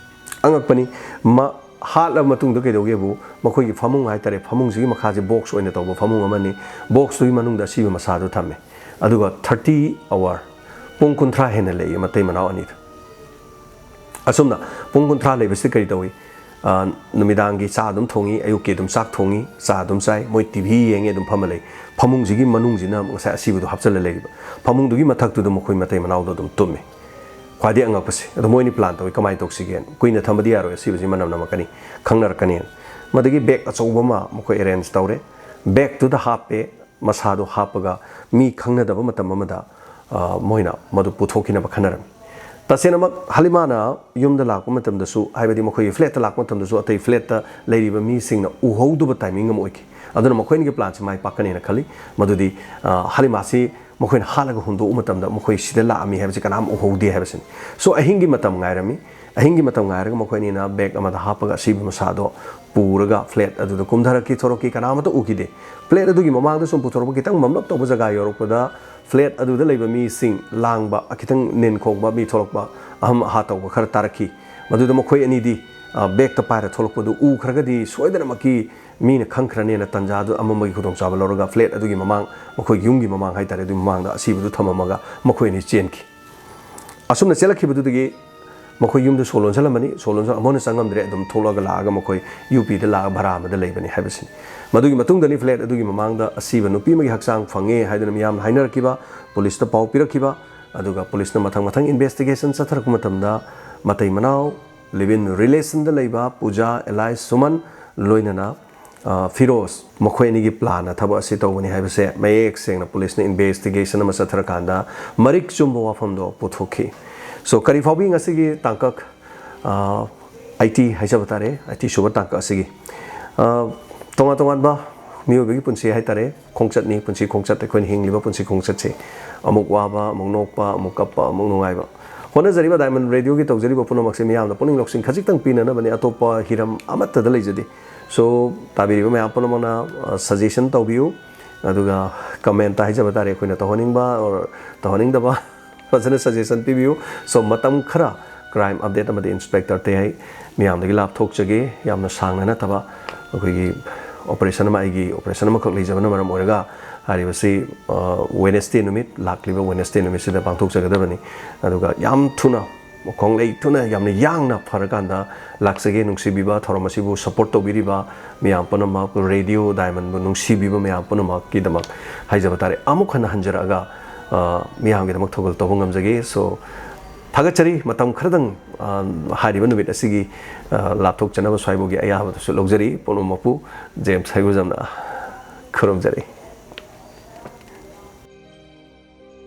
ꯑꯉꯛꯄꯅꯤ꯫ ꯃ-, ꯍꯥꯠꯂꯕ ꯃꯇꯨꯡꯗ ꯀꯩꯗꯧꯒꯦꯕꯨ, ꯃꯈꯣꯏꯒꯤ ꯐꯃꯨꯡ ꯍꯥꯏꯇꯥꯔꯦ, ꯐꯃꯨꯡꯁꯤꯒꯤ ꯃꯈꯥꯁꯦ box ꯑꯣꯏꯅ ꯇꯧꯕ ꯐꯃꯨꯡ ꯑꯃꯅꯤ꯫ Box ꯇꯨꯒꯤ ꯃꯅꯨꯡꯗ ꯑꯁꯤꯕ ꯃꯁꯥꯗꯨ ꯊꯝꯃꯦ꯫ ꯑꯗꯨꯒ thirty hour, ꯄꯨꯡ ꯀꯨꯟꯊ꯭ꯔꯥ ꯍꯦꯟꯅ ꯂꯩꯌꯦ ꯃꯇꯩ ꯃꯅꯥꯎ ꯑꯅꯤꯗꯨ꯫ ꯑꯁꯨꯝꯅ ꯄꯨꯡ ꯀꯨꯟꯊ꯭ꯔꯥ ꯂꯩꯕꯁꯤ ꯀꯔꯤ ꯇꯧꯏ? ꯑ, ꯅꯨꯃꯤꯗꯥꯡꯒꯤ ꯆꯥ ꯑꯗꯨꯝ ꯊꯣꯡꯉꯤ, ꯑꯌꯨꯛꯀꯤ ꯑꯗꯨꯝ ꯆꯥꯛ ꯊꯣꯡꯉꯤ, ꯆꯥ ꯑꯗꯨꯝ ꯆꯥꯏ, ꯃꯣꯏ TV ꯌꯦꯡꯉꯤ, ꯑꯗꯨꯝ ꯐꯝꯃ ꯂꯩ꯫ ꯐꯃꯨꯡꯁꯤꯒꯤ ꯃꯅꯨꯡꯁꯤꯅ ꯉꯁꯥꯏ ꯑꯁꯤꯕꯗꯨ ꯍꯥꯞꯆꯤꯜꯂ ꯂꯩꯔꯤꯕ꯫ ꯐꯃꯨꯡꯗꯨꯒꯤ ꯃꯊꯛꯇꯨꯗ ꯃꯈꯣꯏ ꯃꯇꯩ ꯃꯅꯥꯎꯗꯣ ꯑꯗꯨꯝ ꯇꯨꯝꯃꯤ꯫ ꯈ꯭ꯋꯥꯏꯗꯒꯤ ꯑꯉꯛꯄꯁꯦ, ꯑꯗꯣ ꯃꯣꯏꯅꯤ plan ꯇꯧꯏ, "ꯀꯃꯥꯏꯅ ꯇꯧꯁꯤꯒꯦꯅ? ꯀꯨꯏꯅ ꯊꯝꯕꯗꯤ ꯌꯥꯔꯣꯏ, ꯑꯁꯤꯕꯁꯤ ꯃꯅꯝ ꯅꯝꯃꯛꯀꯅꯤ, ꯈꯪꯅꯔꯛꯀꯅꯤ"꯫ ꯃꯗꯒꯤ bag ꯑꯆꯧꯕ ꯑꯃ ꯃꯈꯣꯏ arrange ꯇꯧꯔꯦ꯫ Bag ꯇꯨꯗ ꯍꯥꯞꯄꯦ, ꯃꯁꯥꯗꯣ ꯍꯥꯞꯄꯒ ꯃꯤ ꯈꯪꯅꯗꯕ ꯃꯇꯝ ꯑꯃꯗ, ꯑ, ꯃꯣꯏꯅ ꯃꯗꯨ ꯄꯨꯊꯣꯛꯈꯤꯅꯕ ꯈꯟꯅꯔꯝꯃꯤ꯫ ꯇꯁꯦꯡꯅꯃꯛ ꯍꯂꯤꯃꯥꯅ ꯌꯨꯝꯗ ꯂꯥꯛꯄ ꯃꯇꯝꯗꯁꯨ, ꯍꯥꯏꯕꯗꯤ ꯃꯈꯣꯏꯒꯤ flat ꯇ ꯂꯥꯛꯄ ꯃꯇꯝꯗꯁꯨ ꯑꯇꯩ flat ꯇ ꯂꯩꯔꯤꯕ ꯃꯤꯁꯤꯡꯅ ꯎꯍꯧꯗꯕ timing ꯑꯃ ꯑꯣꯏꯈꯤ꯫ ꯑꯗꯨꯅ ꯃꯈꯣꯏ ꯑꯅꯤꯒꯤ plan ꯁꯤ ꯃꯥꯏ ꯄꯥꯛꯀꯅꯦꯅ ꯈꯜꯂꯤ꯫ ꯃꯗꯨꯗꯤ, ꯑ, ꯍꯂꯤꯃꯥꯁꯤ ꯃꯈꯣꯏꯅ ꯍꯥꯠꯂꯒ ꯍꯨꯟꯗꯣꯛꯄ ꯃꯇꯝꯗ ꯃꯈꯣꯏ ꯁꯤꯗ ꯂꯥꯛꯑꯝꯃꯤ ꯍꯥꯏꯕꯁꯤ ꯀꯅꯥꯝ ꯎꯍꯧꯗꯦ ꯍꯥꯏꯕꯁꯤꯅꯤ꯫ So, ꯑꯍꯤꯡꯒꯤ ꯃꯇꯝ ꯉꯥꯏꯔꯝꯃꯤ꯫ ꯑꯍꯤꯡꯒꯤ ꯃꯇꯝ ꯉꯥꯏꯔꯒ ꯃꯈꯣꯏ ꯑꯅꯤꯅ bag ꯑꯃꯗ ꯍꯥꯞꯄꯒ ꯑꯁꯤꯕ ꯃꯁꯥꯗꯣ ꯄꯨꯔꯒ flat ꯑꯗꯨꯗ ꯀꯨꯝꯊꯔꯛꯈꯤ, ꯊꯣꯔꯛꯈꯤ, ꯀꯅꯥꯃꯠꯇ ꯎꯈꯤꯗꯦ꯫ Flat ꯑꯗꯨꯒꯤ ꯃꯃꯥꯡꯗ ꯁꯨꯝ ꯄꯨꯊꯣꯔꯛꯄ, ꯈꯤꯇꯪ ꯃꯝꯂꯞ ꯇꯧꯕ ꯖꯒꯥ ꯌꯧꯔꯛꯄꯗ flat ꯑꯗꯨꯗ ꯂꯩꯕ ꯃꯤꯁꯤꯡ ꯂꯥꯡꯕ, ꯈꯤꯇꯪ ꯅꯤꯟ ꯈꯣꯡꯕ, ꯃꯤ ꯊꯣꯛꯂꯛꯄ, ꯑꯍꯝ ꯑꯍꯥ ꯇꯧꯕ ꯈꯔ ꯇꯥꯔꯛꯈꯤ꯫ ꯃꯗꯨꯗ ꯃꯈꯣꯏ ꯑꯅꯤꯗꯤ, ꯑ, bag ꯇ ꯄꯥꯏꯔ ꯊꯣꯛꯂꯛꯄꯗꯨ ꯎꯈ꯭ꯔꯒꯗꯤ ꯁꯣꯏꯗꯅꯃꯛꯀꯤ ꯃꯤꯅ ꯈꯪꯈ꯭ꯔꯅꯦꯅ ꯇꯥꯟꯖꯥꯗꯨ ꯑꯃꯝꯕꯒꯤ ꯈꯨꯗꯣꯡꯆꯥꯕ ꯂꯧꯔꯒ flat ꯑꯗꯨꯒꯤ ꯃꯃꯥꯡ, ꯃꯈꯣꯏꯒꯤ ꯌꯨꯝꯒꯤ ꯃꯃꯥꯡ ꯍꯥꯏꯇꯥꯔꯦ, ꯑꯗꯨꯒꯤ ꯃꯃꯥꯡꯗ ꯑꯁꯤꯕꯗꯨ ꯊꯝꯃꯝꯃꯒ ꯃꯈꯣꯏ ꯑꯅꯤ ꯆꯦꯟꯈꯤ꯫ ꯑꯁꯨꯝꯅ ꯆꯦꯜꯂꯛꯈꯤꯕꯗꯨꯗꯒꯤ ꯃꯈꯣꯏ ꯌꯨꯝꯗ ꯁꯣ ꯂꯣꯟꯁꯤꯜꯂꯝꯕꯅꯤ꯫ ꯁꯣ ꯂꯣꯟꯁꯤꯜ-, ꯑꯃꯨꯛ ꯍꯟꯅ ꯆꯪꯉꯝꯗ꯭ꯔꯦ꯫ ꯑꯗꯨꯝ ꯊꯣꯛꯂꯛꯑꯒ ꯂꯥꯛꯑꯒ ꯃꯈꯣꯏ UP ꯗ ꯂꯥꯛꯑꯒ ꯚꯔꯥ ꯑꯃꯗ ꯂꯩꯕꯅꯤ ꯍꯥꯏꯕꯁꯤꯅꯤ꯫ ꯃꯗꯨꯒꯤ ꯃꯇꯨꯡꯗꯅꯤ flat ꯑꯗꯨꯒꯤ ꯃꯃꯥꯡꯗ ꯑꯁꯤꯕ ꯅꯨꯄꯤ ꯑꯃꯒꯤ ꯍꯛꯆꯥꯡ ꯐꯪꯉꯦ ꯍꯥꯏꯗꯨꯅ ꯃꯤꯌꯥꯝꯅ ꯍꯥꯏꯅꯔꯛꯈꯤꯕ, ꯄꯨꯂꯤꯁꯇ ꯄꯥꯎ ꯄꯤꯔꯛꯈꯤꯕ, ꯑꯗꯨꯒ ꯄꯨꯂꯤꯁꯅ ꯃꯊꯪ ꯃꯊꯪ investigation ꯆꯠꯊꯔꯛꯄ ꯃꯇꯝꯗ ꯃꯇꯩ ꯃꯅꯥꯎ, live in relation ꯗ ꯂꯩꯕ ꯄꯨꯖꯥ ꯑꯦꯂꯥꯏꯁ ꯁꯨꯃꯟ, ꯂꯣꯏꯅꯅ ꯑ, ꯐꯤꯔꯣꯖ, ꯃꯈꯣꯏ ꯑꯅꯤꯒꯤ ꯄ꯭ꯂꯥꯟꯅ ꯊꯕꯛ ꯑꯁꯤ ꯇꯧꯕꯅꯤ ꯍꯥꯏꯕꯁꯦ ꯃꯌꯦꯛ ꯁꯦꯡꯅ ꯄꯨꯂꯤꯁꯅ ꯏꯟꯚꯦꯁꯇꯤꯒꯦꯁꯟ ꯑꯃ ꯆꯠꯊꯔꯀꯥꯟꯗ ꯃꯔꯤꯛ ꯆꯨꯝꯕ ꯋꯥꯐꯝꯗꯣ ꯄꯨꯊꯣꯛꯈꯤ꯫ ꯁꯣ, ꯀꯔꯤ ꯐꯥꯎꯕꯤ ꯉꯁꯤꯒꯤ ꯇꯥꯡꯀꯛ, ꯑ, ꯑꯥꯏꯇꯤ ꯍꯥꯏꯖꯕ ꯇꯥꯔꯦ, ꯑꯥꯏꯇꯤ ꯁꯨꯕ ꯇꯥꯡꯀꯛ ꯑꯁꯤꯒꯤ, ꯑ, ꯇꯣꯉꯥꯟ ꯇꯣꯉꯥꯟꯕ ꯃꯤꯑꯣꯏꯕꯒꯤ ꯄꯨꯟꯁꯤ ꯍꯥꯏꯇꯥꯔꯦ, ꯈꯣꯡꯆꯠꯅꯤ, ꯄꯨꯟꯁꯤ ꯈꯣꯡꯆꯠ, ꯑꯩꯈꯣꯏꯅ ꯍꯤꯡꯂꯤꯕ ꯄꯨꯟꯁꯤ ꯈꯣꯡꯆꯠꯁꯦ꯫ ꯑꯃꯨꯛ ꯋꯥꯕ, ꯑꯃꯨꯛ ꯅꯣꯛꯄ, ꯑꯃꯨꯛ ꯀꯞꯄ, ꯑꯃꯨꯛ ꯅꯨꯡꯉꯥꯏꯕ꯫ ꯍꯣꯠꯅꯖꯔꯤꯕ ꯗꯥꯏꯃꯟ ꯔꯦꯗꯤꯑꯣꯒꯤ ꯇꯧꯖꯔꯤꯕ ꯄꯨꯝꯅꯃꯛꯁꯦ ꯃꯤꯌꯥꯝꯗ ꯄꯨꯛꯅꯤꯡ ꯂꯧꯁꯤꯡ ꯈꯖꯤꯛꯇꯪ ꯄꯤꯅꯅꯕꯅꯤ, ꯑꯇꯣꯞꯄ ꯍꯤꯔꯝ ꯑꯃꯠꯇꯗ ꯂꯩꯖꯗꯦ꯫ ꯁꯣ, ꯇꯥꯕꯤꯔꯤꯕ ꯃꯌꯥꯝ ꯄꯨꯝꯅꯃꯛꯅ, ꯑ, ꯁꯖꯦꯁꯟ ꯇꯧꯕꯤꯌꯨ, ꯑꯗꯨꯒ ꯀꯃꯦꯟꯇ ꯍꯥꯏꯖꯕ ꯇꯥꯔꯦ, ꯑꯩꯈꯣꯏꯅ ꯇꯧꯍꯟꯅꯤꯡꯕ or ꯇꯧꯍꯟꯅꯤꯡꯗꯕ ꯐꯖꯅ ꯁꯖꯦꯁꯟ ꯄꯤꯕꯤꯌꯨ꯫ ꯁꯣ, ꯃꯇꯝ ꯈꯔ ꯀ꯭ꯔꯥꯏꯝ ꯑꯞꯗꯦꯠ ꯑꯃꯗꯤ ꯏꯟꯁꯄꯦꯛꯇꯔ ꯇꯦꯍꯩ ꯃꯤꯌꯥꯝꯗꯒꯤ ꯂꯥꯞꯊꯣꯛꯆꯒꯦ꯫ ꯌꯥꯝꯅ ꯁꯥꯡꯅ ꯅꯠꯇꯕ, ꯑꯩꯈꯣꯏꯒꯤ ꯑꯣꯄꯔꯦꯁꯟ ꯑꯃ, ꯑꯩꯒꯤ ꯑꯣꯄꯔꯦꯁꯟ ꯑꯃꯈꯛ ꯂꯩꯖꯕꯅ ꯃꯔꯝ ꯑꯣꯏꯔꯒ ꯍꯥꯏꯔꯤꯕꯁꯤ, ꯑ, ꯋꯦꯅꯦꯁꯗꯦ ꯅꯨꯃꯤꯠ, ꯂꯥꯛꯂꯤꯕ ꯋꯦꯅꯦꯁꯗꯦ ꯅꯨꯃꯤꯠꯁꯤꯗ ꯄꯥꯡꯊꯣꯛꯆꯒꯗꯕꯅꯤ꯫ ꯑꯗꯨꯒ ꯌꯥꯝ ꯊꯨꯅ, ꯈꯣꯡꯂꯩ ꯊꯨꯅ, ꯌꯥꯝꯅ ꯌꯥꯡꯅ ꯐꯔꯀꯥꯟꯗ ꯂꯥꯛꯆꯒꯦ꯫ ꯅꯨꯡꯁꯤꯕꯤꯕ, ꯊꯧꯔꯝ ꯑꯁꯤꯕꯨ ꯁꯄꯣꯔꯠ ꯇꯧꯕꯤꯔꯤꯕ ꯃꯌꯥꯝ ꯄꯨꯝꯅꯃꯛ, ꯔꯦꯗꯤꯑꯣ ꯗꯥꯏꯃꯟꯕꯨ ꯅꯨꯡꯁꯤꯕꯤꯕ ꯃꯌꯥꯝ ꯄꯨꯝꯅꯃꯛꯀꯤꯗꯃꯛ ꯍꯥꯏꯖꯕ ꯇꯥꯔꯦ, ꯑꯃꯨꯛ ꯍꯟꯅ ꯍꯟꯖꯔꯛꯑꯒ, ꯑ, ꯃꯤꯌꯥꯝꯒꯤꯗꯃꯛ ꯊꯧꯒꯜ ꯇꯧꯕ ꯉꯝꯖꯒꯦ꯫ ꯁꯣ, ꯊꯥꯒꯠꯆꯔꯤ꯫ ꯃꯇꯝ ꯈꯔꯗꯪ, ꯑ, ꯍꯥꯏꯔꯤꯕ ꯅꯨꯃꯤꯠ ꯑꯁꯤꯒꯤ, ꯑ, ꯂꯥꯞꯊꯣꯛꯆꯅꯕ ꯁ꯭ꯋꯥꯏꯕꯧꯒꯤ ꯑꯌꯥꯕꯗꯨꯁꯨ ꯂꯧꯖꯔꯤ꯫ ꯄꯨꯝꯅꯃꯛꯄꯨ ꯖꯦꯝꯁ ꯍꯩꯒꯨꯖꯝꯅ ꯈꯨꯔꯨꯝꯖꯔꯤ꯫